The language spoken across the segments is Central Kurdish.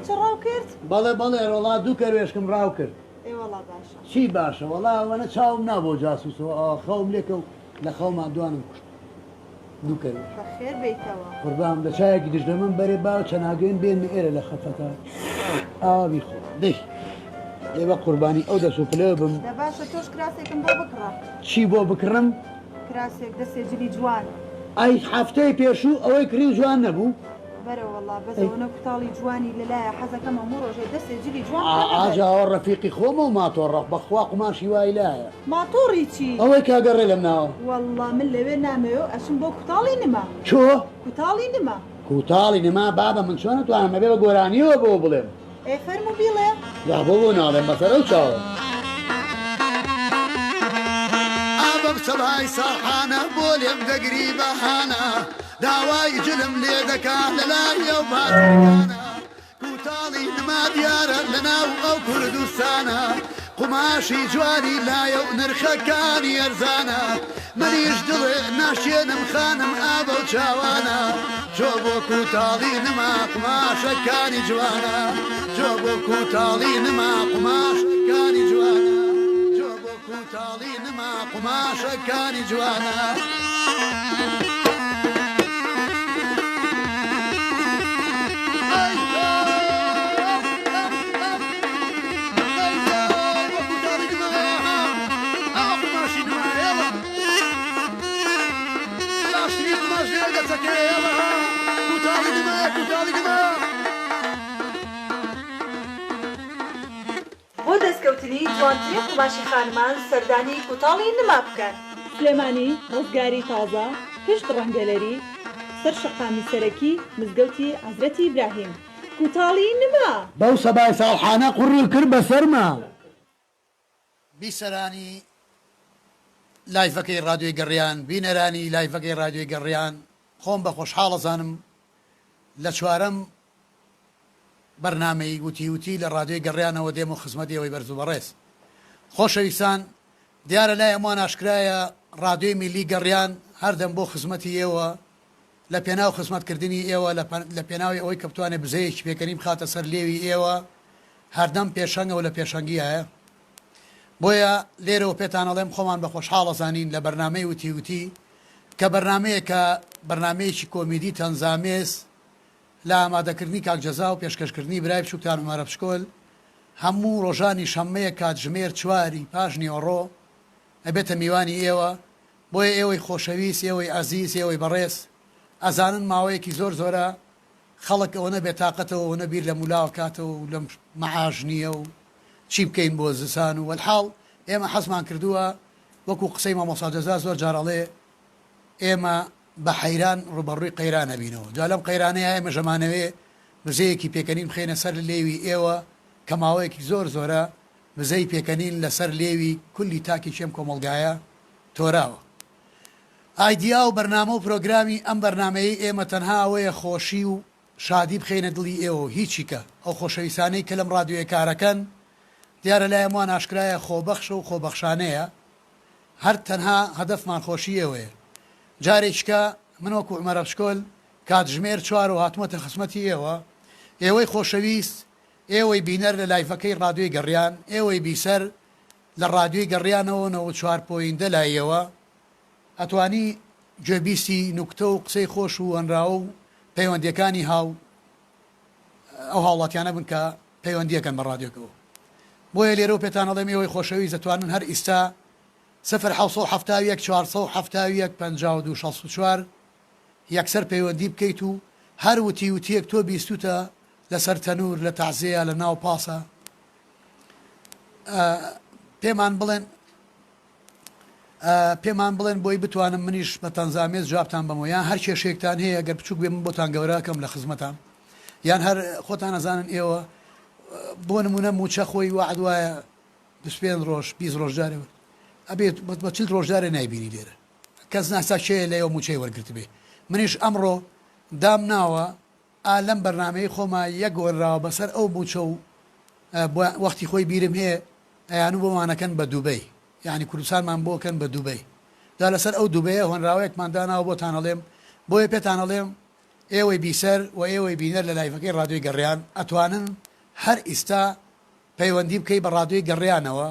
چ ڕاو کرد؟ بەڵێ بەڵێ ڕۆڵا دوو کەروێشکم ڕاو کرد. ئێ وەڵا باشە. چی باشە وەڵا ئەوەنە چاوم نا بۆ جاسوسەوە ئەوە خەوم لێ کەوت لە خەوما دوانم کوشت دوو کەروێشک. بەخێر بێیتەوە. قوربان لە چایەکی دژدەمەم بەرێ با چەناگەیم بێنمە ئێرە لە خەفەتا ئاوا بیخۆ دەی دەی بە قوربانی ئەو دەس و پلە بم. دە باشە تۆش کراسێکم بۆ بکڕە. چی بۆ بکڕم؟ کراسێک دەسێ جلی جوان. ئەی هەفتەی پێشوو ئەوەی کڕیو جوان نەبوو؟ بەرە وەڵا بەس ئەوەنە کوتاڵی جوانی لەلایە حەزەکەم هەموو ڕۆژێ دەسێ جلی جوان بکەمە بەر. ئاجا ئەوە ڕەفیقی خۆمە و ماتۆڕە بەخوا قوماشی وای لایە. ماتۆڕی چی؟ ئەوەی کە ئەگەڕێ لەم ناوە. وەڵا من لەوێ نامەوێ و ئەچم بۆ کوتاڵی نما. چۆ؟ کوتاڵی نما. کوتاڵی نما بابە من چۆن ئەتوانم ئەبێ بە گۆرانیەوە بۆ بڵێم. ئێ فەرموو بیڵێ. جا بۆ بۆ ناڵێم بەسەر ئەو چاوە. ئابەم سەبای ساحانە بۆ لێم دەگری بەهانە داوای جلم لێ دەکا لەلای ئەو بازرگانە کوتاڵی نما دیارە لەناو ئەو کوردستانە قوماشی جوانی لایە و نرخەکانی ئەرزانە منیش دڵێ ناشێنم خانم ئا بەو چاوانە چۆ بۆ کوتاڵی نما قوماشەکانی جوانە چۆ بۆ کوتاڵی نما قوماشەکانی جوانە چۆ بۆ کوتاڵی نما قوماشەکانی جوانە. بۆ دەستکەوتنی جوانترین قوماشی خانمان سەردانی کوتاڵی نما بکەن. سلێمانی، ڕزگاری تازە، پشت ڕەنگەلەری، سەر شەقامی سەرەکی مزگەوتی عەزرەتی ئیبراهیم. کوتاڵی نما! بەو سەبای ساڵحانە قوڕی کرد بە سەرما. بیسەرانی لایڤەکەی ڕادیۆی گەڕیان، بینەرانی لایڤەکەی ڕادیۆی گەڕیان، خۆم بە خۆشحاڵ ئەزانم لە چوارەم بەرنامەی وتی وتی لە ڕادیۆی گەڕیانەوە دێمە خزمەت ئێوەی بەرز و بەڕێز. خۆشەویستان، دیارە لای هەمووان ئاشکرایە ڕادیۆی میللی گەڕیان هەردەم بۆ خزمەتی ئێوە لە پێناو خزمەت کردنی ئێوە لە پێناوی ئەوەی کە بتوانێت بزەیەکی پێکەنین بخاتە سەر لێوی ئێوە هەردەم پێشەنگە و لە پێشەنگیایە بۆیە لێرەوە پێتان ئەڵێم خۆمان بە خۆشحاڵ ئەزانین لە بەرنامەی وتی وتی کە بەرنامەیەکە بەرنامەیەکی کۆمیدی تەنزامێز لە ئامادەکردنی کاک جەزا و پێشکەشکردنی برای بچوکتان عومەرە بچکۆل هەموو ڕۆژانی شەممەیە کاتژمێر چواری پاش نیوەڕۆ ئەبێتە میوانی ئێوە بۆیە ئێوەی خۆشەویست ئێوەی ئەزیز ئێوەی بەڕێز ئەزانن ماوەیەکی زۆر زۆرە خەڵک ئەوەنە بێتاقەتەوە ئەوەنە بیر لەم و لاوە کاتەوە و لەم مەعاش نییە و چی بکەین بۆ زستان و وەلحاڵ ئێمە حەزمان کردووە وەکو قسەی مامۆستا جەزا زۆر جار ئەڵێ ئێمە بە حەیران ڕووبەڕووی قەیران ئەبینەوە جا لەم قەیرانەیا ئێمەش ئەمانەوێ بزەیەکی پێکەنین بخەینە سەر لێوی ئێوە کە ماوەیەکی زۆر زۆرە بزەی پێکەنین لەسەر لێوی کولی تاکێکی ئەم کۆمەڵگایە تۆراوە. ئایدیا و بەرنامە و پرۆگرامی ئەم بەرنامەیەی ئێمە تەنها ئەوەیە خۆشی و شادی بخەینە دڵی ئێوە و هیچیکە. ئەو خۆشەویستانەی کە لەم ڕادیۆیە کارەکەن دیارە لای هەمووان ئاشکرایە خۆبەخشە و خۆبەخشانەیە. هەر تەنها هەدەفمان خۆشی ئێوەیە. جارێکیکە من وەکو عومەرە بچکۆل کاتژمێر چوار و هاتومەتە خزمەتی ئێوە. ئێوەی خۆشەویست ئێوەی بینەر لە لایڤەکەی ڕادیۆی گەڕیان، ئێوەی بیسەر لە ڕادیۆی گەڕیانەوە 94 point دە لایەوە ئەتوانی گوێبیستی نوکتە و قسەی خۆش و هۆنراوە و پەیوەندیەکانی هاو ئەو هاوڵاتیانە بن کە پەیوەندیەکەن بە ڕادیۆکەوە. بۆیە لێرەوە پێتان ئەڵێم ئێوەی خۆشەویست دەتوانن هەر ئیستا سفر 771 471 52 64 یەکسەر پەیوەندی بکەیت و هەر وتی وتیەک تۆ بیستوتە لەسەر تەنور لە تەعزێیە لە ناو پاسە پێمان بڵێن پێمان بڵێن بۆی بتوانم منیش بە تەنزامێز جوابتان بەمەوە یان هەر کێشەیەکتان هەیە گەر بچوک بێ من بۆتان گەورەکەم لە خزمەتان یان هەر خۆتان ئەزانن ئێوە بۆ نمونە موچە خۆی وعد وایە 25 ڕۆژ 20 ڕۆژ جارێ ئەبێت بە 40 ڕۆژ جارێ نایبینی لێرە کەس ناسا کێیە لە ئێوە موچەی وەرگرتبێ منیش ئەمڕۆ دام ناوە ئا لەم بەرنامەی خۆما یەک گۆرراوە بەسەر ئەو موچە و وەختی خۆی بیرم هەیە ئەیانو بۆمانەکەن بە دوبەی یانی کوردستانمان بۆ کەن بە دوبەی جا لەسەر ئەو دوبەیە هۆنراوەیەکمان داناوە بۆتان ئەڵێم بۆیە پێتان ئەڵێم. ئێوەی بیسەر و ئێوەی بینەر لە لایڤەکەی ڕادیۆی گەڕیان ئەتوانن هەر ئیستا پەیوەندی بکەی بە ڕادیۆی گەڕیانەوە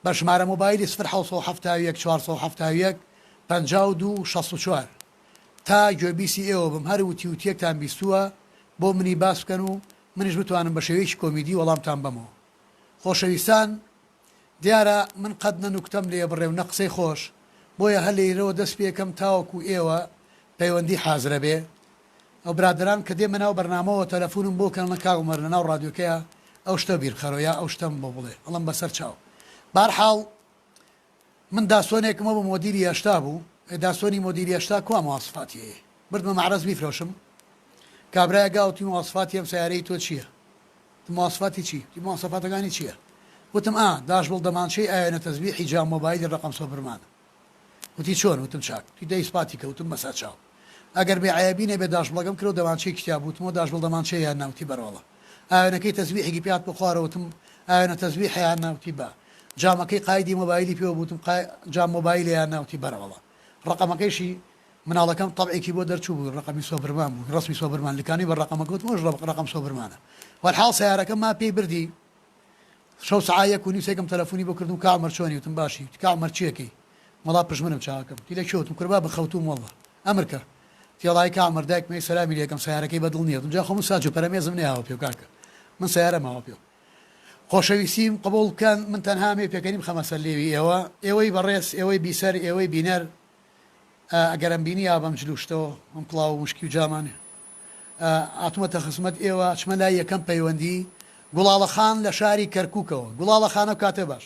بە ژمارە مۆبایلی سفر 771 471 52 64 تا گوێبیسی ئێوە بم هەر وتی وتیەکتان بیستووە بۆ منی باس بکەن و منیش بتوانم بە شێوەیەکی کۆمیدی وەڵامتان بەمەوە خۆشەویستان دیارە من قەت نە نوکتەم لێ بڕێ و نە قسەی خۆش، بۆیە هەر لەیرەوە دەست پێکەم تاوەکو ئێوە پەیوەندی حازرە بێ. ئەو برادەران کە دێمە ناو بەرنامەوە تەلەفونم بۆ کەن ئەڵێن کاک عومەر لە ناو ڕادیۆکەیا ئەو شتە بیر بخەرەوە یا ئەو شتەم بۆ بڵێ ئەڵێم بەسەر چاو. بەهەرحاڵ من داسۆنێکم هەبوو مۆدیلی 80 بوو، ئێ داسۆنی مۆدیلی 80 کوا مواسفاتی هەیە؟ بردمە مەعرەز بیفرۆشم، کابرایەک گا وتی مواسفاتی ئەم سەیارەی تۆ چییە؟ وتم مواسفاتی چی؟ وتی مواسەفاتەکانی چیە؟ وتم ئا، داشبڵ دەمانچەی ئاوێنە تەزبیحی جام مۆبایلی ڕەقەم سۆپرمانە. وتی چۆن؟ وتم چاک. وتی دە ئیسپاتی کە. وتم بەسەر چاو. ئەگەر بێ عەیەبی نەبێ داشبڵەکەم کرد و دەمانچەی کتیاب. وتمەوە داشبڵ دەمانچەیە یان نا؟ وتی بەرەوەڵا. ئاوێنەکەی تەزبیحێکی پێ هاتبوە خوارەوە. وتم ئاوێنە تەزبیحە یان نا؟ وتی با. جامەکەی قایدی مۆبایلی پێوە بوو. وتم قا جام مۆبایلە یان نا؟ وتی بەرەوەڵا. ڕەقەمەکەیشی مناڵەکەم تەبعێکی بۆ دەرچوو بوو ڕەقەمی سۆبرمان بوو ڕەسمی سۆبرمان لکانی بە ڕەقەمەکە وتم ئەوش ڕەقەم سۆبرمانە وەلحاڵ سەیارەکەم ما پێی بردی شەو سەعا یەک و نیو سێکم تەلەفۆنی بۆ کردم کا عومەر چۆنی وتم باشی وتی کا عومەر چیەکەی وەڵا پژمنم چاکەم وتی لە کوێ وتم کورە بابە خەوتووم وەڵا ئەمر کە وتی وەڵایی کا عومەر دایکم هەی سەلامی لێکەم سەیارەکەی بە دڵ نییە وتم جا خۆ من ساج و پەرەمێزم نەیاوە پێو کاکە من سەیارەم ماوە پێو خۆشەویستیم قبوڵ بکەن من تەنها ئەمەوێ پێکەنین بخەمە سەر لێوی ئێوە ئێوەی بەڕێز ئێوەی بیسەر ئێوەی بینەر ئەگەر ئەمبینی یا بەم جل و شتەوە ئەم کڵاو و مشکی و جامانە هاتومەتە خزمەت ئێوە ئەچمە لای یەکەم پەیوەندی گوڵاڵە خان لە شاری کەرکوکەوە گوڵاڵە خان ئەم کاتە باش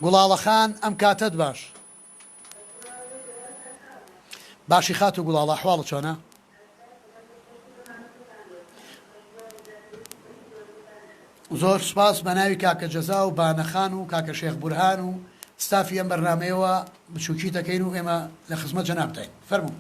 گوڵاڵە خان ئەم کاتەت باش باشی خاتوو گوڵاڵە ئەحواڵت چۆنە؟ زۆر سوپاس بە ناوی کاکە جەزا و بانە خان و کاکە شێخ بورهان و ستافی ئەم بەرنامەیەوە بچووکیت دەکەین و ئێمە لە خزمەت جەنابتاین. فەرموو.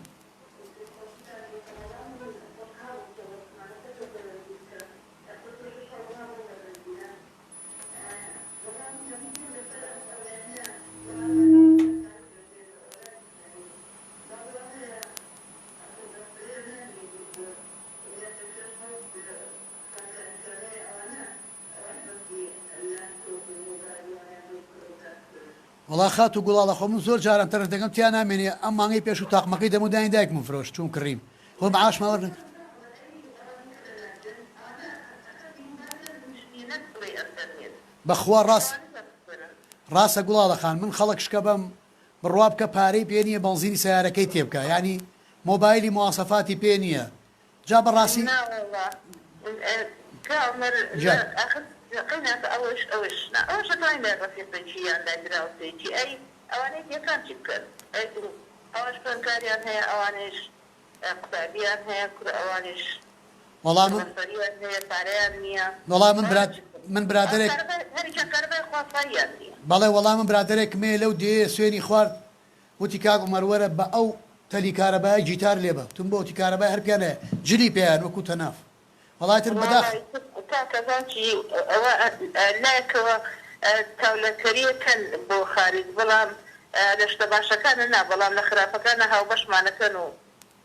وەڵا خاتوو گوڵاڵە خۆ من زۆر جاران تەرەتەکەم تیا نامێنێ ئەم مانگەی پێشوو تاقمەکەی دەم و دانی دایکمم فرۆشت چووم کڕیم خۆ معاشمان وەرنەگرت. بەخوا ڕاست ڕاستە گوڵاڵە خان من خەڵک شکە بەم بڕوا بکە پارەی پێ نییە بەنزینی سەیارەکەی تێ بکا یانی مۆبایلی مواسەفاتی پێ نییە جا بەڕاستی نا وەڵا کا عومەر گیان. ئاخر قەیناکە ئەوەش ئەوەش نا ئەوەش ئەتوانی لای ڕەفیقێکی یان لای دراوسێیەکی ئەی ئەوانەی دیەکان چی بکەن ئەی ئەوانش خوێندکاریان هەیە ئەوانیش قوتابیان هەیە کورە ئەوانیش وەڵا من مەسەریان هەیە پارەیان نییە وەڵا من ئەوانیش برا چی بکەن من ئەو برادەرێک کارەبای هەریکیان کارەبای خواساییان نییە. بەڵێ وەڵا من برادەرێکم هەیە لەو دێیە سوێنی خوارد وتی کاک عومەر وەرە بە ئەو تەلی کارەبایە گیتار لێبە وتم بۆ وتی کارەبای هەر پیان هەیە جلی پێیان وەکو تەناف وەڵا ئیتر بەداخ. وەڵا ئیتر کاکە زان چی ئەوە لایەکەوە تاولەکەریەکەن بۆ خارج بەڵام لە شتە باشەکانە نا بەڵام لە خراپەکانە هاوبەشمانەکەن و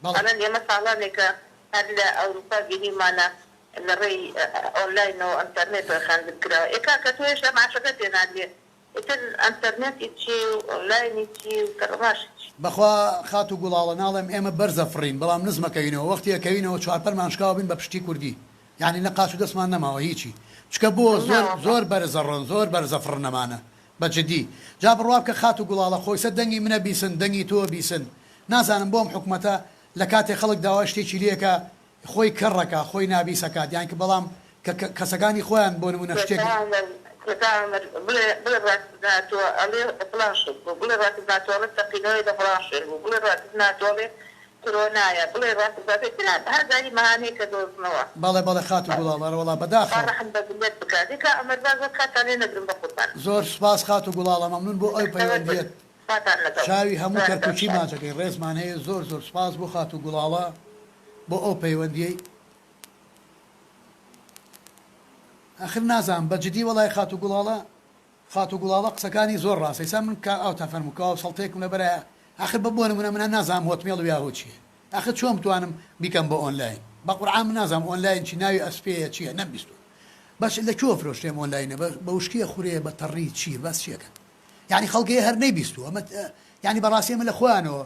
بەڵێ. ئەڵێن ئێمە ساڵانێکە هەر لە ئەوروپا بینیومانە لە ڕێی ئۆنلاینەوە ئەنتەرنێتەوە خوێندن کراوە ئێ کاکە تۆ هێشتا معاشەکەت پێ نادرێ ئیتر ئەنتەرنێتی چی و ئۆنلاینی چی و تەڕەماشی چی. بەخوا خاتوو گوڵاڵە ناڵێم ئێمە بەرز ئەفڕین بەڵام نزم ئەکەوینەوە وەختی ئەکەوینەوە چوارپەلمان شکاوە بین بە پشتی کوردی یانی نە قاچ و دەستمان نەماوە هیچی چکە بۆ زۆر زۆر بەرز ئەڕۆن زۆر بەرز ئەفڕن ئەمانە بە جدی جا بڕوا بکە خاتوو گوڵاڵە خۆیسە دەنگی منە بیسن دەنگی تۆ بیسن نازانم بۆ ئەم حکومەتە لە کاتێ خەڵک داوای شتێکی لێکا خۆی کەڕ ئەکا خۆی نابیس ئەکات یان کە بەڵام کە کەسەکانی خۆیان بۆ نمونە شتێک. کۆتا عومر کۆتا عومر بڵێ بڵێ ڕاست ناتوە ئەڵێ فڵان شت بوو بڵێ ڕاست ناتوە ئەڵێ تەقینەوەی لە فڵان شوێن بوو بڵێ ڕاست ناتوە ئەڵێ کرۆنایە بڵێ ڕاست ناتوە ئیتر هەزاری مەهانەیەکە دۆزنەوە. بەڵێ بەڵێ خاتوو گوڵاڵ ئەرەوەڵا خوا بەداخەوە. ڕەحم بە مللەت بکات دەی کاک عومەر با زۆر کاتتان لێ نەگرم بەقوربان. زۆر سوپاس خاتوو گوڵاڵە مەمنون بۆ ئەو بەختەوەر بن. پەیوەندیەت. خواتان لەگەڵ. چاوی هەموو خواتان کەرکوکی شاد. ماچەکەی ڕێزمان هەیە زۆر زۆر سوپاس بۆ خاتوو گوڵاڵە بۆ ئەو پەیوەندیەی. ئاخر نازانم بە جدی وەڵای خاتوو گوڵاڵە خاتوو گوڵاڵە قسەکانی زۆر ڕاستە ئیسا من کا ئاوتا فەرموو کەوا سەڵتەیەکم لەبەرایە ئاخر بە بۆ نمونە من هەر نازانم هۆتمێڵ و یاهۆ چیە. ئاخر چۆن بتوانم بیکەم بە ئۆنلاین بە قورعان من نازانم ئۆنلاین چی ناوی ئەسپێیە چیە نەمبیستوە بەس لە کوێ فرۆشتێم ئۆنلاینە بە وشکیە خورێ بە تەڕی چی بەس چیەکەن یعنی خەڵکەیە هەر نەیبیستوە ئەمە یعنی بەڕاستی ئەمە لە خۆیانەوە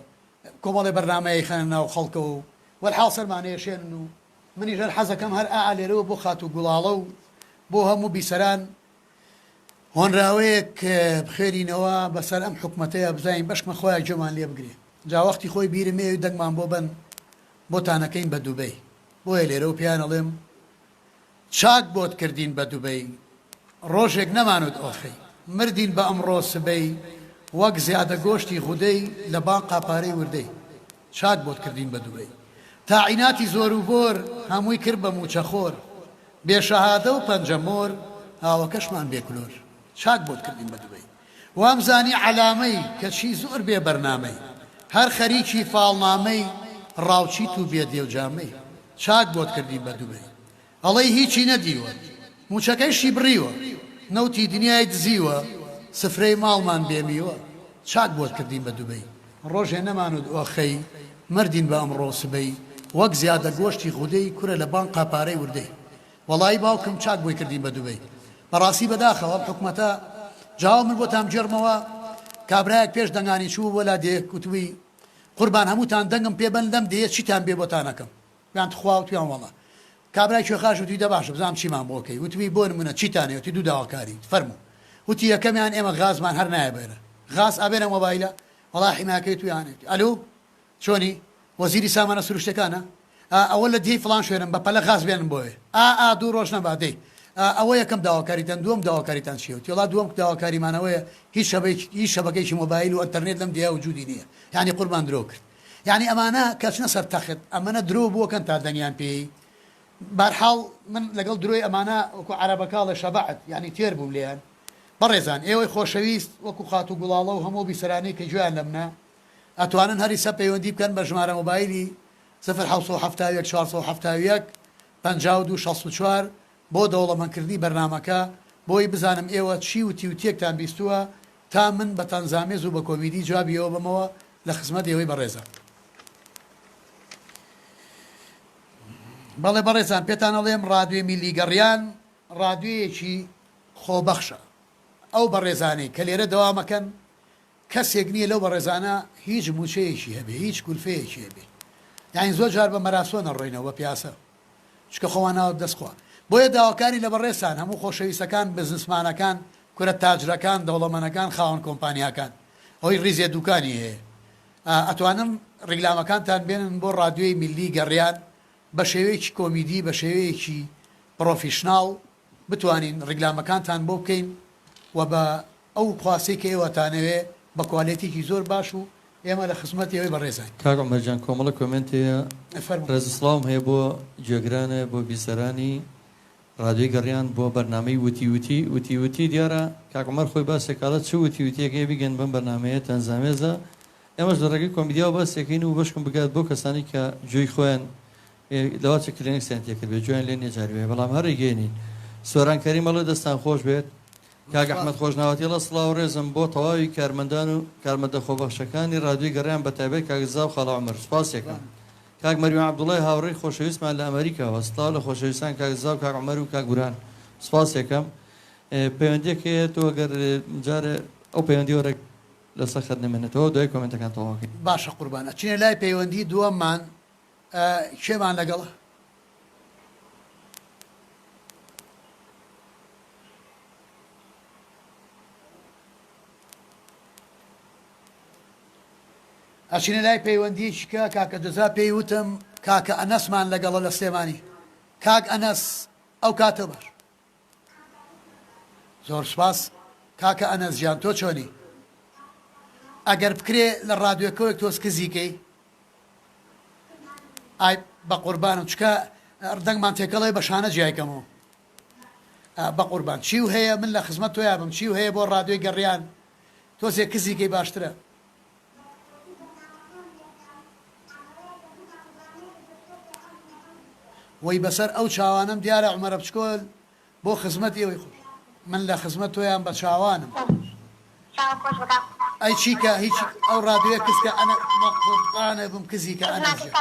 کۆمەڵێ بەرنامەیە خەنە ناو خەڵکەوە و وەلحاڵ سەرمانەیەشێنن و منیش هەر حەزەکەم هەر ئا لێرەوە بۆ خاتوو گوڵاڵە و بۆ هەموو بیسەران هۆنراوەیەک بخوێنینەوە بەسەر ئەم حکومەتەیا بزانین بەشکمە خوایە گوێمان لێ بگرێ جا وەختی خۆی بیرم ئێوی دەنگمان بۆ بەن بۆتانەکەین بە دوبەی بۆیە لێرەوە پێیان ئەڵێم چاک بۆت کردین بە دوبەی ڕۆژێک نەمانوت ئۆخەی مردین بە ئەمڕۆ سبەی وەک زیادە گۆشتی غودەی لە بانقا پارەی وردەی چاک بۆت کردین بە دوبەی تاعیناتی زۆر و بۆر هەمووی کرد بە موچەخۆر بێ شەهادە و پەنجە مۆر ئاوەکەشمان بێ کلۆر چاک بۆت کردین بە دوبەی وامزانی عەلامەی کەچی زۆر بێ بەرنامەی هەر خەریکی فاڵنامەی ڕاوچیت و بێ دێوجامەی چاک بۆت کردین بە دوبەی ئەڵێی هیچی نەدیوە موچەکەیشی بڕیوە نەوتی دنیای دزیوە سفرەی ماڵمان بێ میوە چاک بۆت کردین بە دوبەی ڕۆژێ نەمانوت ئۆخەی مردین بە ئەمڕۆ سبەی وەک زیادە گۆشتی غودەی کورە لە بانقا پارەی وردەی وەڵایی باوکم چاک بۆی کردین بە دوبەی بەڕاستی بەداخەوە ئەم حکومەتە جاوە من بۆتان بگێڕمەوە کابرایەک پێش دەنگانی چوو بۆ لا دێیەک وتبووی قوربان هەمووتان دەنگم پێ بەن لەم دێیە چیتان بێ بۆتان ئەکەم ویان تخوا وتویان وەڵا کابرای کوێخاش وتی دە باشە بزانم چیمان بۆ کەی وتبی بۆ نمونە چیتان هەیە وتی دوو داواکاری فەرموو وتی یەکەمیان ئێمە غازمان هەر نایە بێرە غاز ئەبێنە مۆبایلە وەڵا حیماکەی تویان ئەلو چۆنی وەزیری سامانە سروشتەکانە ئا ئەوە لە دێی فڵان شوێنم بە پەلە غاز بێنن بۆێ ئا ئا دوو ڕۆژ نەبا دەی ئا ئەوە یەکەم داواکاریتان دووەم داواکاریتان چیە وتی وەڵا دووەم داواکاریمان ئەوەیە هیچ شەبەیەکی هیچ شەبەکەیەکی مۆبایل و ئەنتەرنێت لەم دێیا وجودی نییە یانی قوربان درۆ کرد یانی ئەمانە کەچنە سەر تەخت ئەمەنە درۆ بۆکەن تا دەنگیان پێی بارحاڵ من لەگەڵ درۆی ئەمانە وەکو عەرەبەکە ئەڵێ شەبعت یانی تێر بووم لێیان بەڕێزان ئێوەی خۆشەویست وەکو خاتوو گوڵاڵە و هەموو بیسەرانەی کە گوێیان لەمنە ئەتوانن هەریسە پەیوەندی بکەن بە ژمارە مۆبایلی 0771 471 52 64 بۆ دەوڵەمەندکردنی بەرنامەکە بۆی بزانم ئێوە چی وتی و تێکتان بیستووە تا من بە تەنزامێز و بە کۆمیدی جوابی ئێوە بەمەوە لە خزمەت ئێوەی بەڕێزم. بەڵێ بەڕێزان پێتان ئەڵێم ڕادوێ میللی گەڕیان ڕادوێیەکی خۆبەخشە ئەو بەڕێزانەی کە لێرە دەوامەکەن کەسێک نییە لەو بەڕێزانە هیچ موچەیەکی هەبێ هیچ کولفەیەکی هەبێ یانی زۆر جار بە مەراسۆن ئەڕۆینەوە بە پیاسە چونکە خۆمان ناوە دەست خوا بۆیە داواکاری لە بەڕێزتان هەموو خۆشەویستەکان بزنسمانەکان کورە تاجرەکان دەوڵەمەنەکان خاوەن کۆمپانیاکان ئەوەی ڕیزێ دوکانی هەیە ئەتوانم ڕیکلامەکانتان بێنن بۆ ڕادیۆی میللی گەڕیان بە شێوەیەکی کۆمیدی بە شێوەیەکی پڕۆفیشناڵ بتوانین ڕیکلامەکانتان بۆ بکەین و بە ئەو خواستەی کە ئێوە ئەتانەوێ بە کوالێتیکی زۆر باش و ئێمە لە خزمەت ئێوەی بەڕێزاین. کاک عومەر گیان کۆمەڵە کۆمێنت هەیە فەرموو. ڕێز و سڵاوم هەیە بۆ گوێگرانە بۆ بیسەرانی ڕادیۆی گەڕیان بۆ بەرنامەی وتی وتی وتی وتی دیارە کاک عومەر خۆی باسێک ئەڵێ چ وتی وتیەک هەیە بیگەن بەم بەرنامەیە تەنزامێزە ئێمەش لە ڕێگەی کۆمیدیاوە باسێکەین و بەشکم بگات بۆ کەسانی کە گوێی خۆیان لەوەچە کلێنکسیان تێکردبێت گوێیان لێ نیە جاری وایە بەڵام هەر ئەیگەیەنین سۆران کەریم ئەڵێ دەستان خۆش بێت کاک ئەحمەد خۆشناوەتی ئەڵێ سڵاو و ڕێزم بۆ تەواوی کارمەندان و کارمەندە خۆبەخشەکانی ڕادیۆی گەڕیان بەتایبەت کاک رزا و خاڵە عومەر سوپاسیەکەم کاک مەریوان عەبدوڵای هاوڕێی خۆشەویستمان لە ئەمەریکاوە سڵاو لە خۆشەویستان کاک رزا و کاک عومەر و کاک بورهان سوپاسیەکەم پەیوەندیەک هەیە تۆ گەر جارێ ئەو پەیوەندیەوە ڕێک لەسەر خەت نەمێنێتەوە دوای کۆمێنتەکان تەواوکەین. باشە قوربان ئەچینە لای پەیوەندی دووەممان کێمان لەگەڵە؟ ئەچینە لای پەیوەندیەکی کە کاکە جەزا پێی وتم کاکە ئەنەسمان لەگەڵە لە سلێمانی کاک ئەنەس ئەو کاتە باش زۆر سوپاس کاکە ئەنەس گیان تۆ چۆنی ئەگەر بکرێ لە ڕادیۆکەوەک تۆز کزی کەی ئای بەقوربانم چکە دەنگمان تێکەڵێ بە شانە جیای کەمەوە بەقوربان چی و هەیە من لە خزمەت تۆیا بم چی و هەیە بۆ ڕادیۆی گەڕیان تۆزێ کزی کەی باشترە. وەی بەسەر ئەو چاوانەم دیارە عومەرە بچکۆل بۆ خزمەت ئێوەی خۆش من لە خزمەت تۆیان بە چاوانم ئەی چیکە هیچ ئەو ڕادیۆیە کزکە ئەنە بە قوربانە بم کزی کە ئەنە گیان.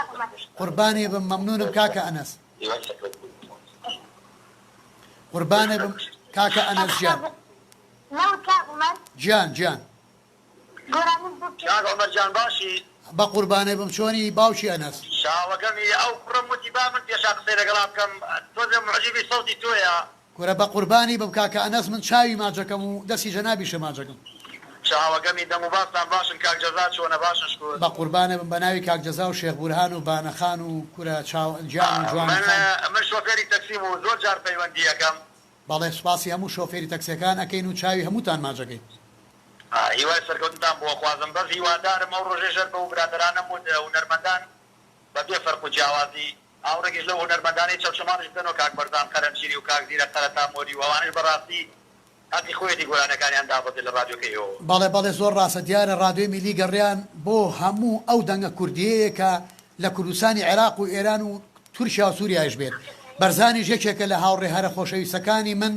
قوربانێ بم مەمنونم کاکە ئەنەس. قوربانێ بم کاکە ئەنەس گیان. گیان گیان. کاک عومەر گیان باشی؟ بەقوربانێ بم چۆنی باوکی ئەنەس؟ چاوەکەمی ئەو کوڕەم وتی با من پێشا قسەی لەگەڵا بکەم تۆزێ موعجیبی سەوتی تۆیە. کورە بەقوربانی بم کاکە ئەنەس من چاوی ماجەکەم و دەستی جەنابیشە ماجەکەم. چاوەکەمی دەم و باستان باشن کاک جەزا چۆنە باشن شکور. بەقوربانێ بم بەناوی کاک جەزا و شێخ بورهان و بانە خان و کورە چاو گیان و جوانە خان. من شۆفێری تەکسیم و زۆر جار پەیوەندی ئەکەم. بەڵێ سوپاسی هەموو شۆفێری تەکسیەکان ئەکەین و چاوی هەمووتان ماچەکەین. هیوای سەرکەوتنتان بۆ ئەخوازم بەس هیوادارم ئەو ڕۆژەی ژەر بەو برادەرانەم وت هونەرمەندان بە بێ فەرق و جیاوازی ئاوڕێکیش لەو هونەرمەندانەی چەمچەماڵیش بدەنەوە کاک بەرزان قەرەنجیری و کاک زیرەک قەرەتامۆری و ئەوانەش بەڕاستی هەقی خۆیەتی گۆرانیەکانیان دابەزێ لە ڕادیۆکەی ئێوەوە. بەڵێ بەڵێ زۆر ڕاستە دیارە ڕادیۆی میلی گەڕیان بۆ هەموو ئەو دەنگە کوردیەیە کە لە کوردستانی عێراق و ئێران و تورکیا و سوریایش بێت بەرزانیش یەکێکە لە هاوڕێ هەرە خۆشەویستەکانی من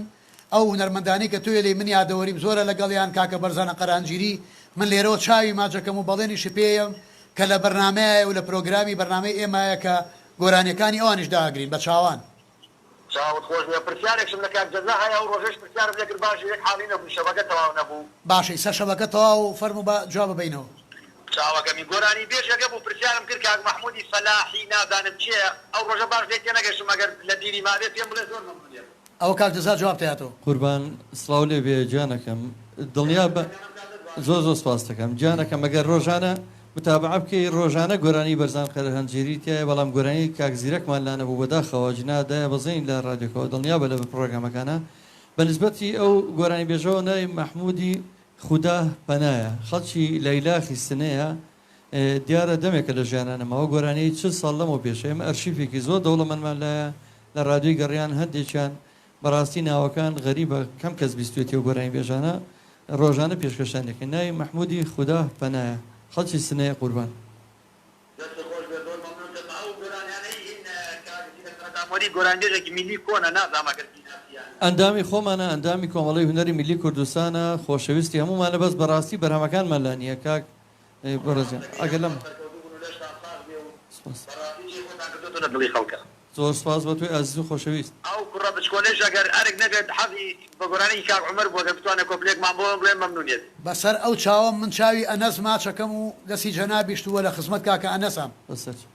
ئەو هونەرمەندانەی کە تۆ ئەلێی من یادەوەریم زۆرە لەگەڵیان کاکە بەرزانە قەرانجیری من لێرەوە چاوی ماجەکەم و بەڵێنیشت پێیەم کە لە بەرنامەیایە و لە پرۆگرامی بەرنامەی ئێمایە کە گۆرانیەکانی ئەوانیش دائەگرین بە چاوان. چاوت خۆش بێ پرسیارێکشم لە کاک جەزا هەیە ئەو ڕۆژەش پرسیارم لێ کرد باشە یەک حاڵی نەبوو شەبەکە تەواو نەبوو. باشە ئیستا شەبەکە تەواو فەرموو با جواب بەینەوە. چاوەکەمی گۆرانی بێژەکە بوو پرسیارم کرد کاک مەحمودی فەلاحی نازانم کێیە ئەو ڕۆژە باش لێی تێنەگەشتم ئەگەر لە بیری مابێ پێم بڵێ زۆر مەمنونیەبم. ئەوە کاک جەزا جواب تەیاتەوە. قوربان سڵاو لێ بێ گیانەکەم دڵنیا بە زۆر زۆر سپاست دەکەم گیانەکەم ئەگەر ڕۆژانە متابعە بکەی ڕۆژانە گۆرانی بەرزان قەرەهەنجیری تیایە بەڵام گۆرانی کاک زیرەکمان لا نەبوو بەداخەوە جنا دایە بەزین لە ڕادیۆکەوە دڵنیا بە لە پڕۆگرامەکانا بە نسبەتی ئەو گۆرانی بێژەوە ناوی مەحمودی خودا پەنایە خەڵکی لەیلاخی سنەیە دیارە دەمێکە لە ژیانا نەماوە گۆرانیی 40 ساڵ لەمەو پێشە ئێمە ئەرشیفێکی زۆر دەوڵەمەندمان لایە لە ڕادیۆی گەڕیان هەندێکیان بەڕاستی ناوەکان غەریبە کەم کەس بیستوێتی ئەو گۆرانیبێژانە ڕۆژانە پێشکەشتان دەکەین ناوی مەحمودی خودا پەنایە خەڵکی سنەیە قوربان. دەستت خۆش بێت زۆر مەمنونتم ئەو گۆرانیانەی هین کاک زیرەک قەرەتامۆری گۆرانیبێژێکی میللی کۆنە نازانم ئەگەر بیناسی یان نا. ئەندامی خۆمانە ئەندامی کۆمەڵەی هونەری میللی کوردستانە خۆشەویستی هەموومانە بەس بەڕاستی بەرهەمەکانمان لا نیە کاک بەڕێزیان ئەگەر لەم سپاس. زۆر سپاس بۆ تۆی ئازیز و خۆشەویست. ئەو کوڕە بچکۆلەیش ئەگەر ئەرک نەبێت حەزی بە گۆرانیی کاک عومەر بوو ئەگەر بتوانێ کۆپلەیەکمان بۆ بڵێ مەمنونیەت. بەسەر ئەو چاوەم من چاوی ئەنەس ماچەکەم و دەستی جەنابیشت و لە خزمەت کاکە ئەنەسام. بەسەر چاو.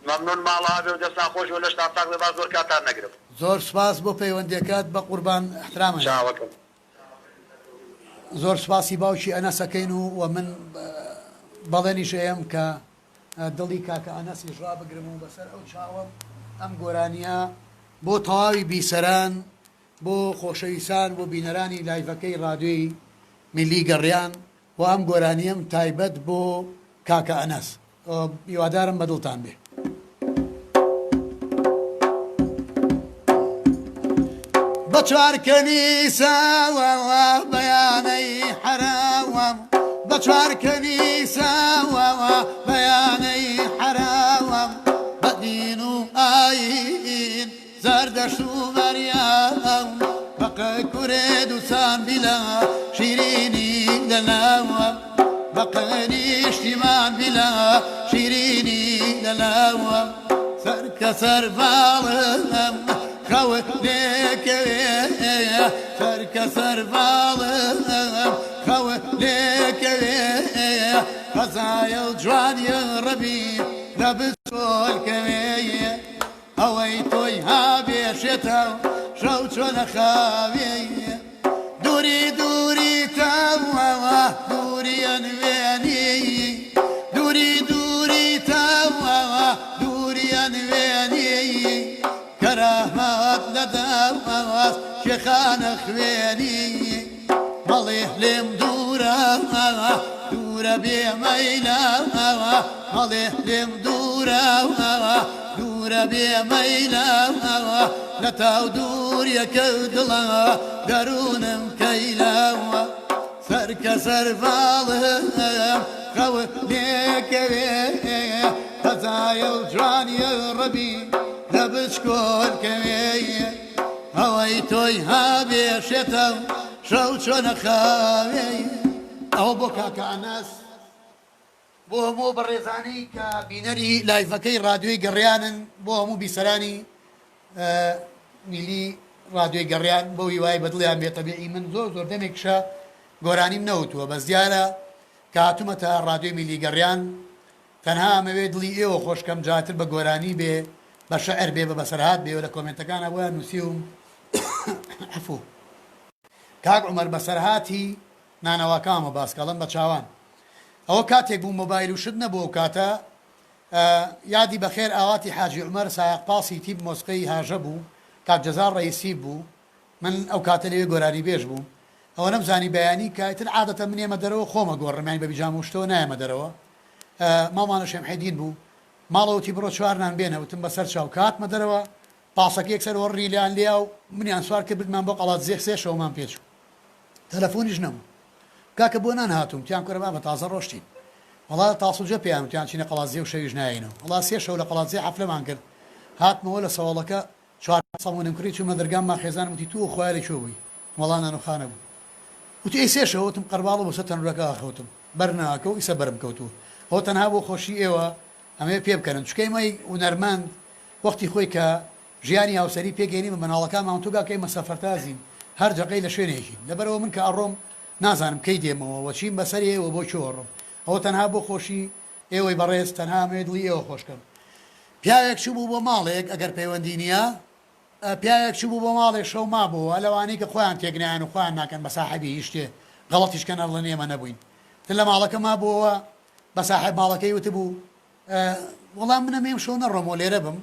مەمنون ماڵا بێ و دەستان خۆش بێ و لەشتان ساغ بێ با زۆر کاتتان نەگرم. زۆر سپاس بۆ پەیوەندیەکەت بەقوربان احترامم هەیە. چاوەکەم. زۆر سوپاسی باوکی ئەنەس ئەکەین و وە من بەڵێنیش ئەیەم کە دڵی کاکە ئەنەسیش ڕابگرم و بەسەر ئەو چاوەم ئەم گۆرانیە بۆ تەواوی بیسەران بۆ خۆشەویسان بۆ بینەرانی لایڤەکەی ڕادیۆی میلی گەڕیان و ئەم گۆرانیەم تایبەت بۆ کاکە ئەنەس هیوادارم بە دڵتان بێ. بە چوار کەنیسەوە بەیانەی حەراوە بە چوار کەنیسەوە بەیانەی حەراوە بە دین و ئایین زەردەشت و مەریەم بە قەکورێ دوسان بیلا شیرینی لە لاوە بە قەنیشتیمان بیلا شیرینی لە لاوە سەر کە سەر باڵم خەوت لێکەوێ سەر کە سەر باڵم خەوت لێکەوێ خەزایە و جوانیە ڕەبی لە بچۆلکەوێ ئەوەی تۆی ها بێ شێتە و شەو چۆنە خاوێ دووری دووری تاوە دووری ئەنوێنی دووری دووری تاوە دووری ئەنوێنی کەرامەت لە دەست شێخانە خوێنی مەڵێ لێم دوورە دوورە بێ مەیلە مەڵێ لێم دوورە دوورە بێ مەیلە لە تاو دووریەکە دڵە دەروونم کەیلە سەر کە سەر باڵم خەوت لێکەوێ خەزایە و جوانیە ڕەبی لە بچکۆل کەوێ ئەوەی تۆی ها بێ شێتە و شەو چۆنە خاوێ. ئەوە بۆ کاکە ئەنەس. بۆ هەموو ئەو بەڕێزانەی کە بینەری لایڤەکەی ڕادیۆی گەڕیانن، بۆ هەموو بیسەرانی میلی ڕادیۆی گەڕیان، بەو هیوای بە دڵیان بێ. تەبیعی من زۆر زۆر دەمێکشە گۆرانیم نەوتووە، بەس دیارە کە هاتوومەتە ڕادیۆی میلی گەڕیان تەنها ئەمەوێ دڵی ئێوە خۆش کەم جا تر بە گۆرانی بێ بە شعر بێ بە بەسەرهات بێ و لە کۆمێنتەکانا بۆیان نووسیوم عەفوو. کاک عومەر بەسەرهاتی نانەواکامە باس کە ئەڵێم بە چاوان ئەوە کاتێک بوو مۆبایل و شت نەبوو ئەو کاتە یادی بەخێر ئاواتی حاجی عومەر سایەق پاسی تیپ مۆسقەی هاژە بوو کاک جەزا ڕەیسی بوو من ئەو کاتە لەوێ گۆرانی بێژ بووم ئەوە نەمزانی بەیانی کە ئیتر عادەتەن من یەمە دەرەوە خۆمە گۆڕم یانی بە بیجامە و شتەوە نایەمە دەرەوە ماڵمانە شێمحێدین بوو ماڵەوە وتی بڕۆ چوار نان بێنە وتم بەسەر چاو کە هاتمە دەرەوە پاسەکە یەکسەر هۆڕنی لێیان لێیا و منیان سوار کرد بردمان بۆ قەڵادزێ سێ شەومان پێ چوو تەلەفۆنیش نەبوو کاکە بۆ نان هاتووم تیان کورە بابە تازە ڕۆشتین وەڵا تاسوجە پێیان وتیان چینە قەڵادزێ و شەویش نایەینەوە وەڵا سێ شەو لە قەڵادزێ حەفلەمان کرد هاتمەوە لە سەوەڵەکە چوار سەمونم کڕی چوومە دەرگام ما خێزانم وتی توو خوایە لە کوێ بووی وەڵا نان و خانە بوو وتی ئەی سێ شەو وتم قەرباڵە بۆ سەر تەنورەکە ئاخەوتم بەر ناکەو ئیسە بەرم کەوتووە ئەوە تەنها بۆ خۆشی ئێوە ئەمەوێ پێ بکەنم چونکە ئێمەی هونەرمەند وەختی خۆی کە ژیانی هاوسەری پێک هێنین بە مناڵەکانمان وتوو کاکە ئێمە سەفەرتازین هەر جەقەی لە شوێنێکین لەبەرئەوە من کە ئەڕۆم نازانم کەی دێمەوە وە چیم بەسەر یێ وە بۆ کوێ ئەڕۆم ئەوە تەنها بۆ خۆشی ئێوەی بەڕێز تەنها ئەمەوێ دڵی ئێوە خۆش کەم پیاوێک چووبوو بۆ ماڵێک ئەگەر پەیوەندی نییە پیاوێک چووبوو بۆ ماڵێک شەو مابۆوە لەوانەی کە خۆیان تێکنایەن و خۆیان ناکەن بە ساحێبی هیچ شتێ غەڵەتیش کەن ئەڵێن ئێمە نەبووین تر لە ماڵەکە مابۆوە بە ساحێب ماڵەکەی وتبوو وەڵا من ئەمەیم شەو نەڕۆمەوە لێرە بم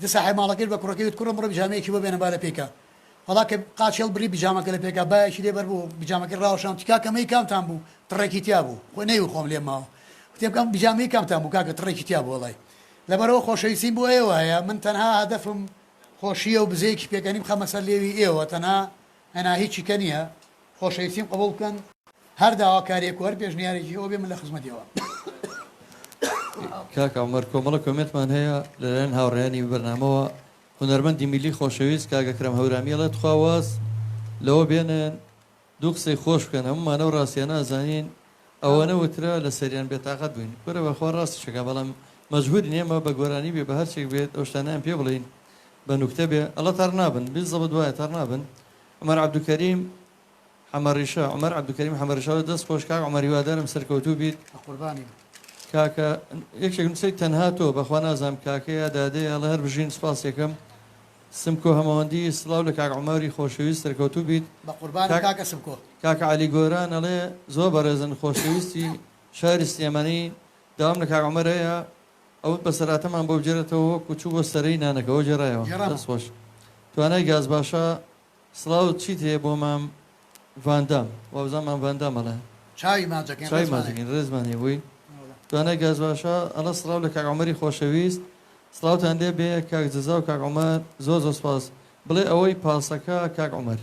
تر ساحێب ماڵەکەی بە کوڕەکەی وت کوڕم بڕۆ بیجامەیەکی بۆ بێنە با لە پێکا وەڵا کە قاچی هەڵبڕی بیجامەکە لە پێکا بایەکی لێ بەر بوو بیجامەکەی ڕاوەشان وتی کاکە ئەمەی کامتان بوو تڕێکی تیا بوو خۆ نەیوت خۆم لێم ماوە وتیم کام بیجامەی کامتان بوو کاکە تڕێکی تیا بوو وەڵای لەبەرئەوە خۆشەویستیم بۆ ئێوە هەیە من تەنها هەدەفم خۆشیە و بزەیەکی پێکەنیم بخەمە سەر لێوی ئێوە تەنها ئەنا هیچی کە نییە خۆشەویستیم قبوڵ بکەن هەر داواکاریەک و هەر پێشنیارێکی ئەوە بێ من لە خزمەتی ئەوام. کاک عومەر کۆمەڵە کۆمێنتمان هەیە لەلایەن هاوڕێیانی بەرنامەوە هونەرمەندی میللی خۆشەویست کاک ئەکرەم هەورامی ئەڵێ تخوا واز لەوە بێنن دوو قسەی خۆش بکەن هەموومان ئەو ڕاستیانە ئەزانین ئەوەنە وترا لەسەریان بێتاقەت بووین کورە بەخوا ڕاستیش ئەکا بەڵام مەجبورین ئێمە بە گۆرانی بێ بە هەرچێک بێت ئەو شتانەیان پێ بڵێین بە نوکتە بێ ئەڵە تەڕ نابن بیزەبت وایە تەڕ نابن عومەر عەبدولکەریم حەمەڕیشە عومەر عەبدولکەریم حەمەڕیشە ئەڵێ دەست خۆش کاک عومەر هیوادارم سەرکەوتوو بیت بەقوربانی بم. کاکە یەکێک نووسی تەنها تۆ بەخوا نازانم کاکەیە دادەیە ئەڵێ هەر بژین سوپاس یەکەم سمکۆ هەمەوەندی سڵاو لە کاک عومەری خۆشەویست سەرکەوتوو بیت بەقوربانم کاک کاکە سمکۆ. کاکە عەلی گۆران ئەڵێ زۆر بەڕێزن خۆشەویستی شاری سلێمانی داوام لە کاک عومەر هەیە ئەو بەسەرهاتەمان بۆ بگێرێتەوە وەکو چوو بۆ سەرەی نانەکەوە گێڕایەوە گێڕامەوە. دەست خۆش توانای گاز باشە سڵاو چیت هەیە بۆ مام ڤاندام وابزانم مام ڤاندام ئەڵێ. چاوی ماچەکەین چاوی ڕێزمان هەیە. ماچەکەین ڕێزمان هەیە بۆی. توانای گاز باشە ئەڵێ سڵاو لە کاک عومەری خۆشەویست سڵاوتان لێ بێ کاک جەزا و کاک عومەر زۆر زۆر سوپاس بڵێ ئەوەی پاسەکە کاک عومەر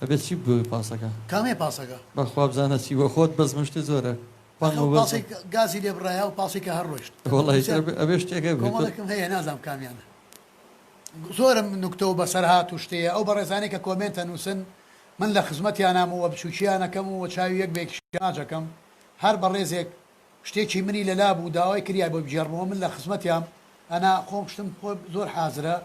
ئەبێ چی بوو پاسەکە؟ کامەیە پاسەکە؟ بەخوا بزانە چی بووە خۆت بەس من شتێ زۆرە ئەخ ئەو پاسەی گازی لێ بڕایە ئەو پاسەی کە هەر ڕۆیشت وەڵا ئیتر ئەبێ شتێک هەبێ کۆمەڵێکم هەیە نازانم کامیانە زۆرم نوکتە و بەسەرهات و شتەیە ئەو بەڕێزانەی کە کۆمێنت ئەنووسن من لە خزمەتیانام و وە بچووکیان ئەکەم و وە چاوی یەک بە یەکیشیان ماچ ئەکەم هەر بەڕێزێک شتێکی منی لەلا بوو داوای کریا بۆی بگێڕمەوە من لە خزمەتیام ئەنا خۆم شتم خۆ زۆر حازرە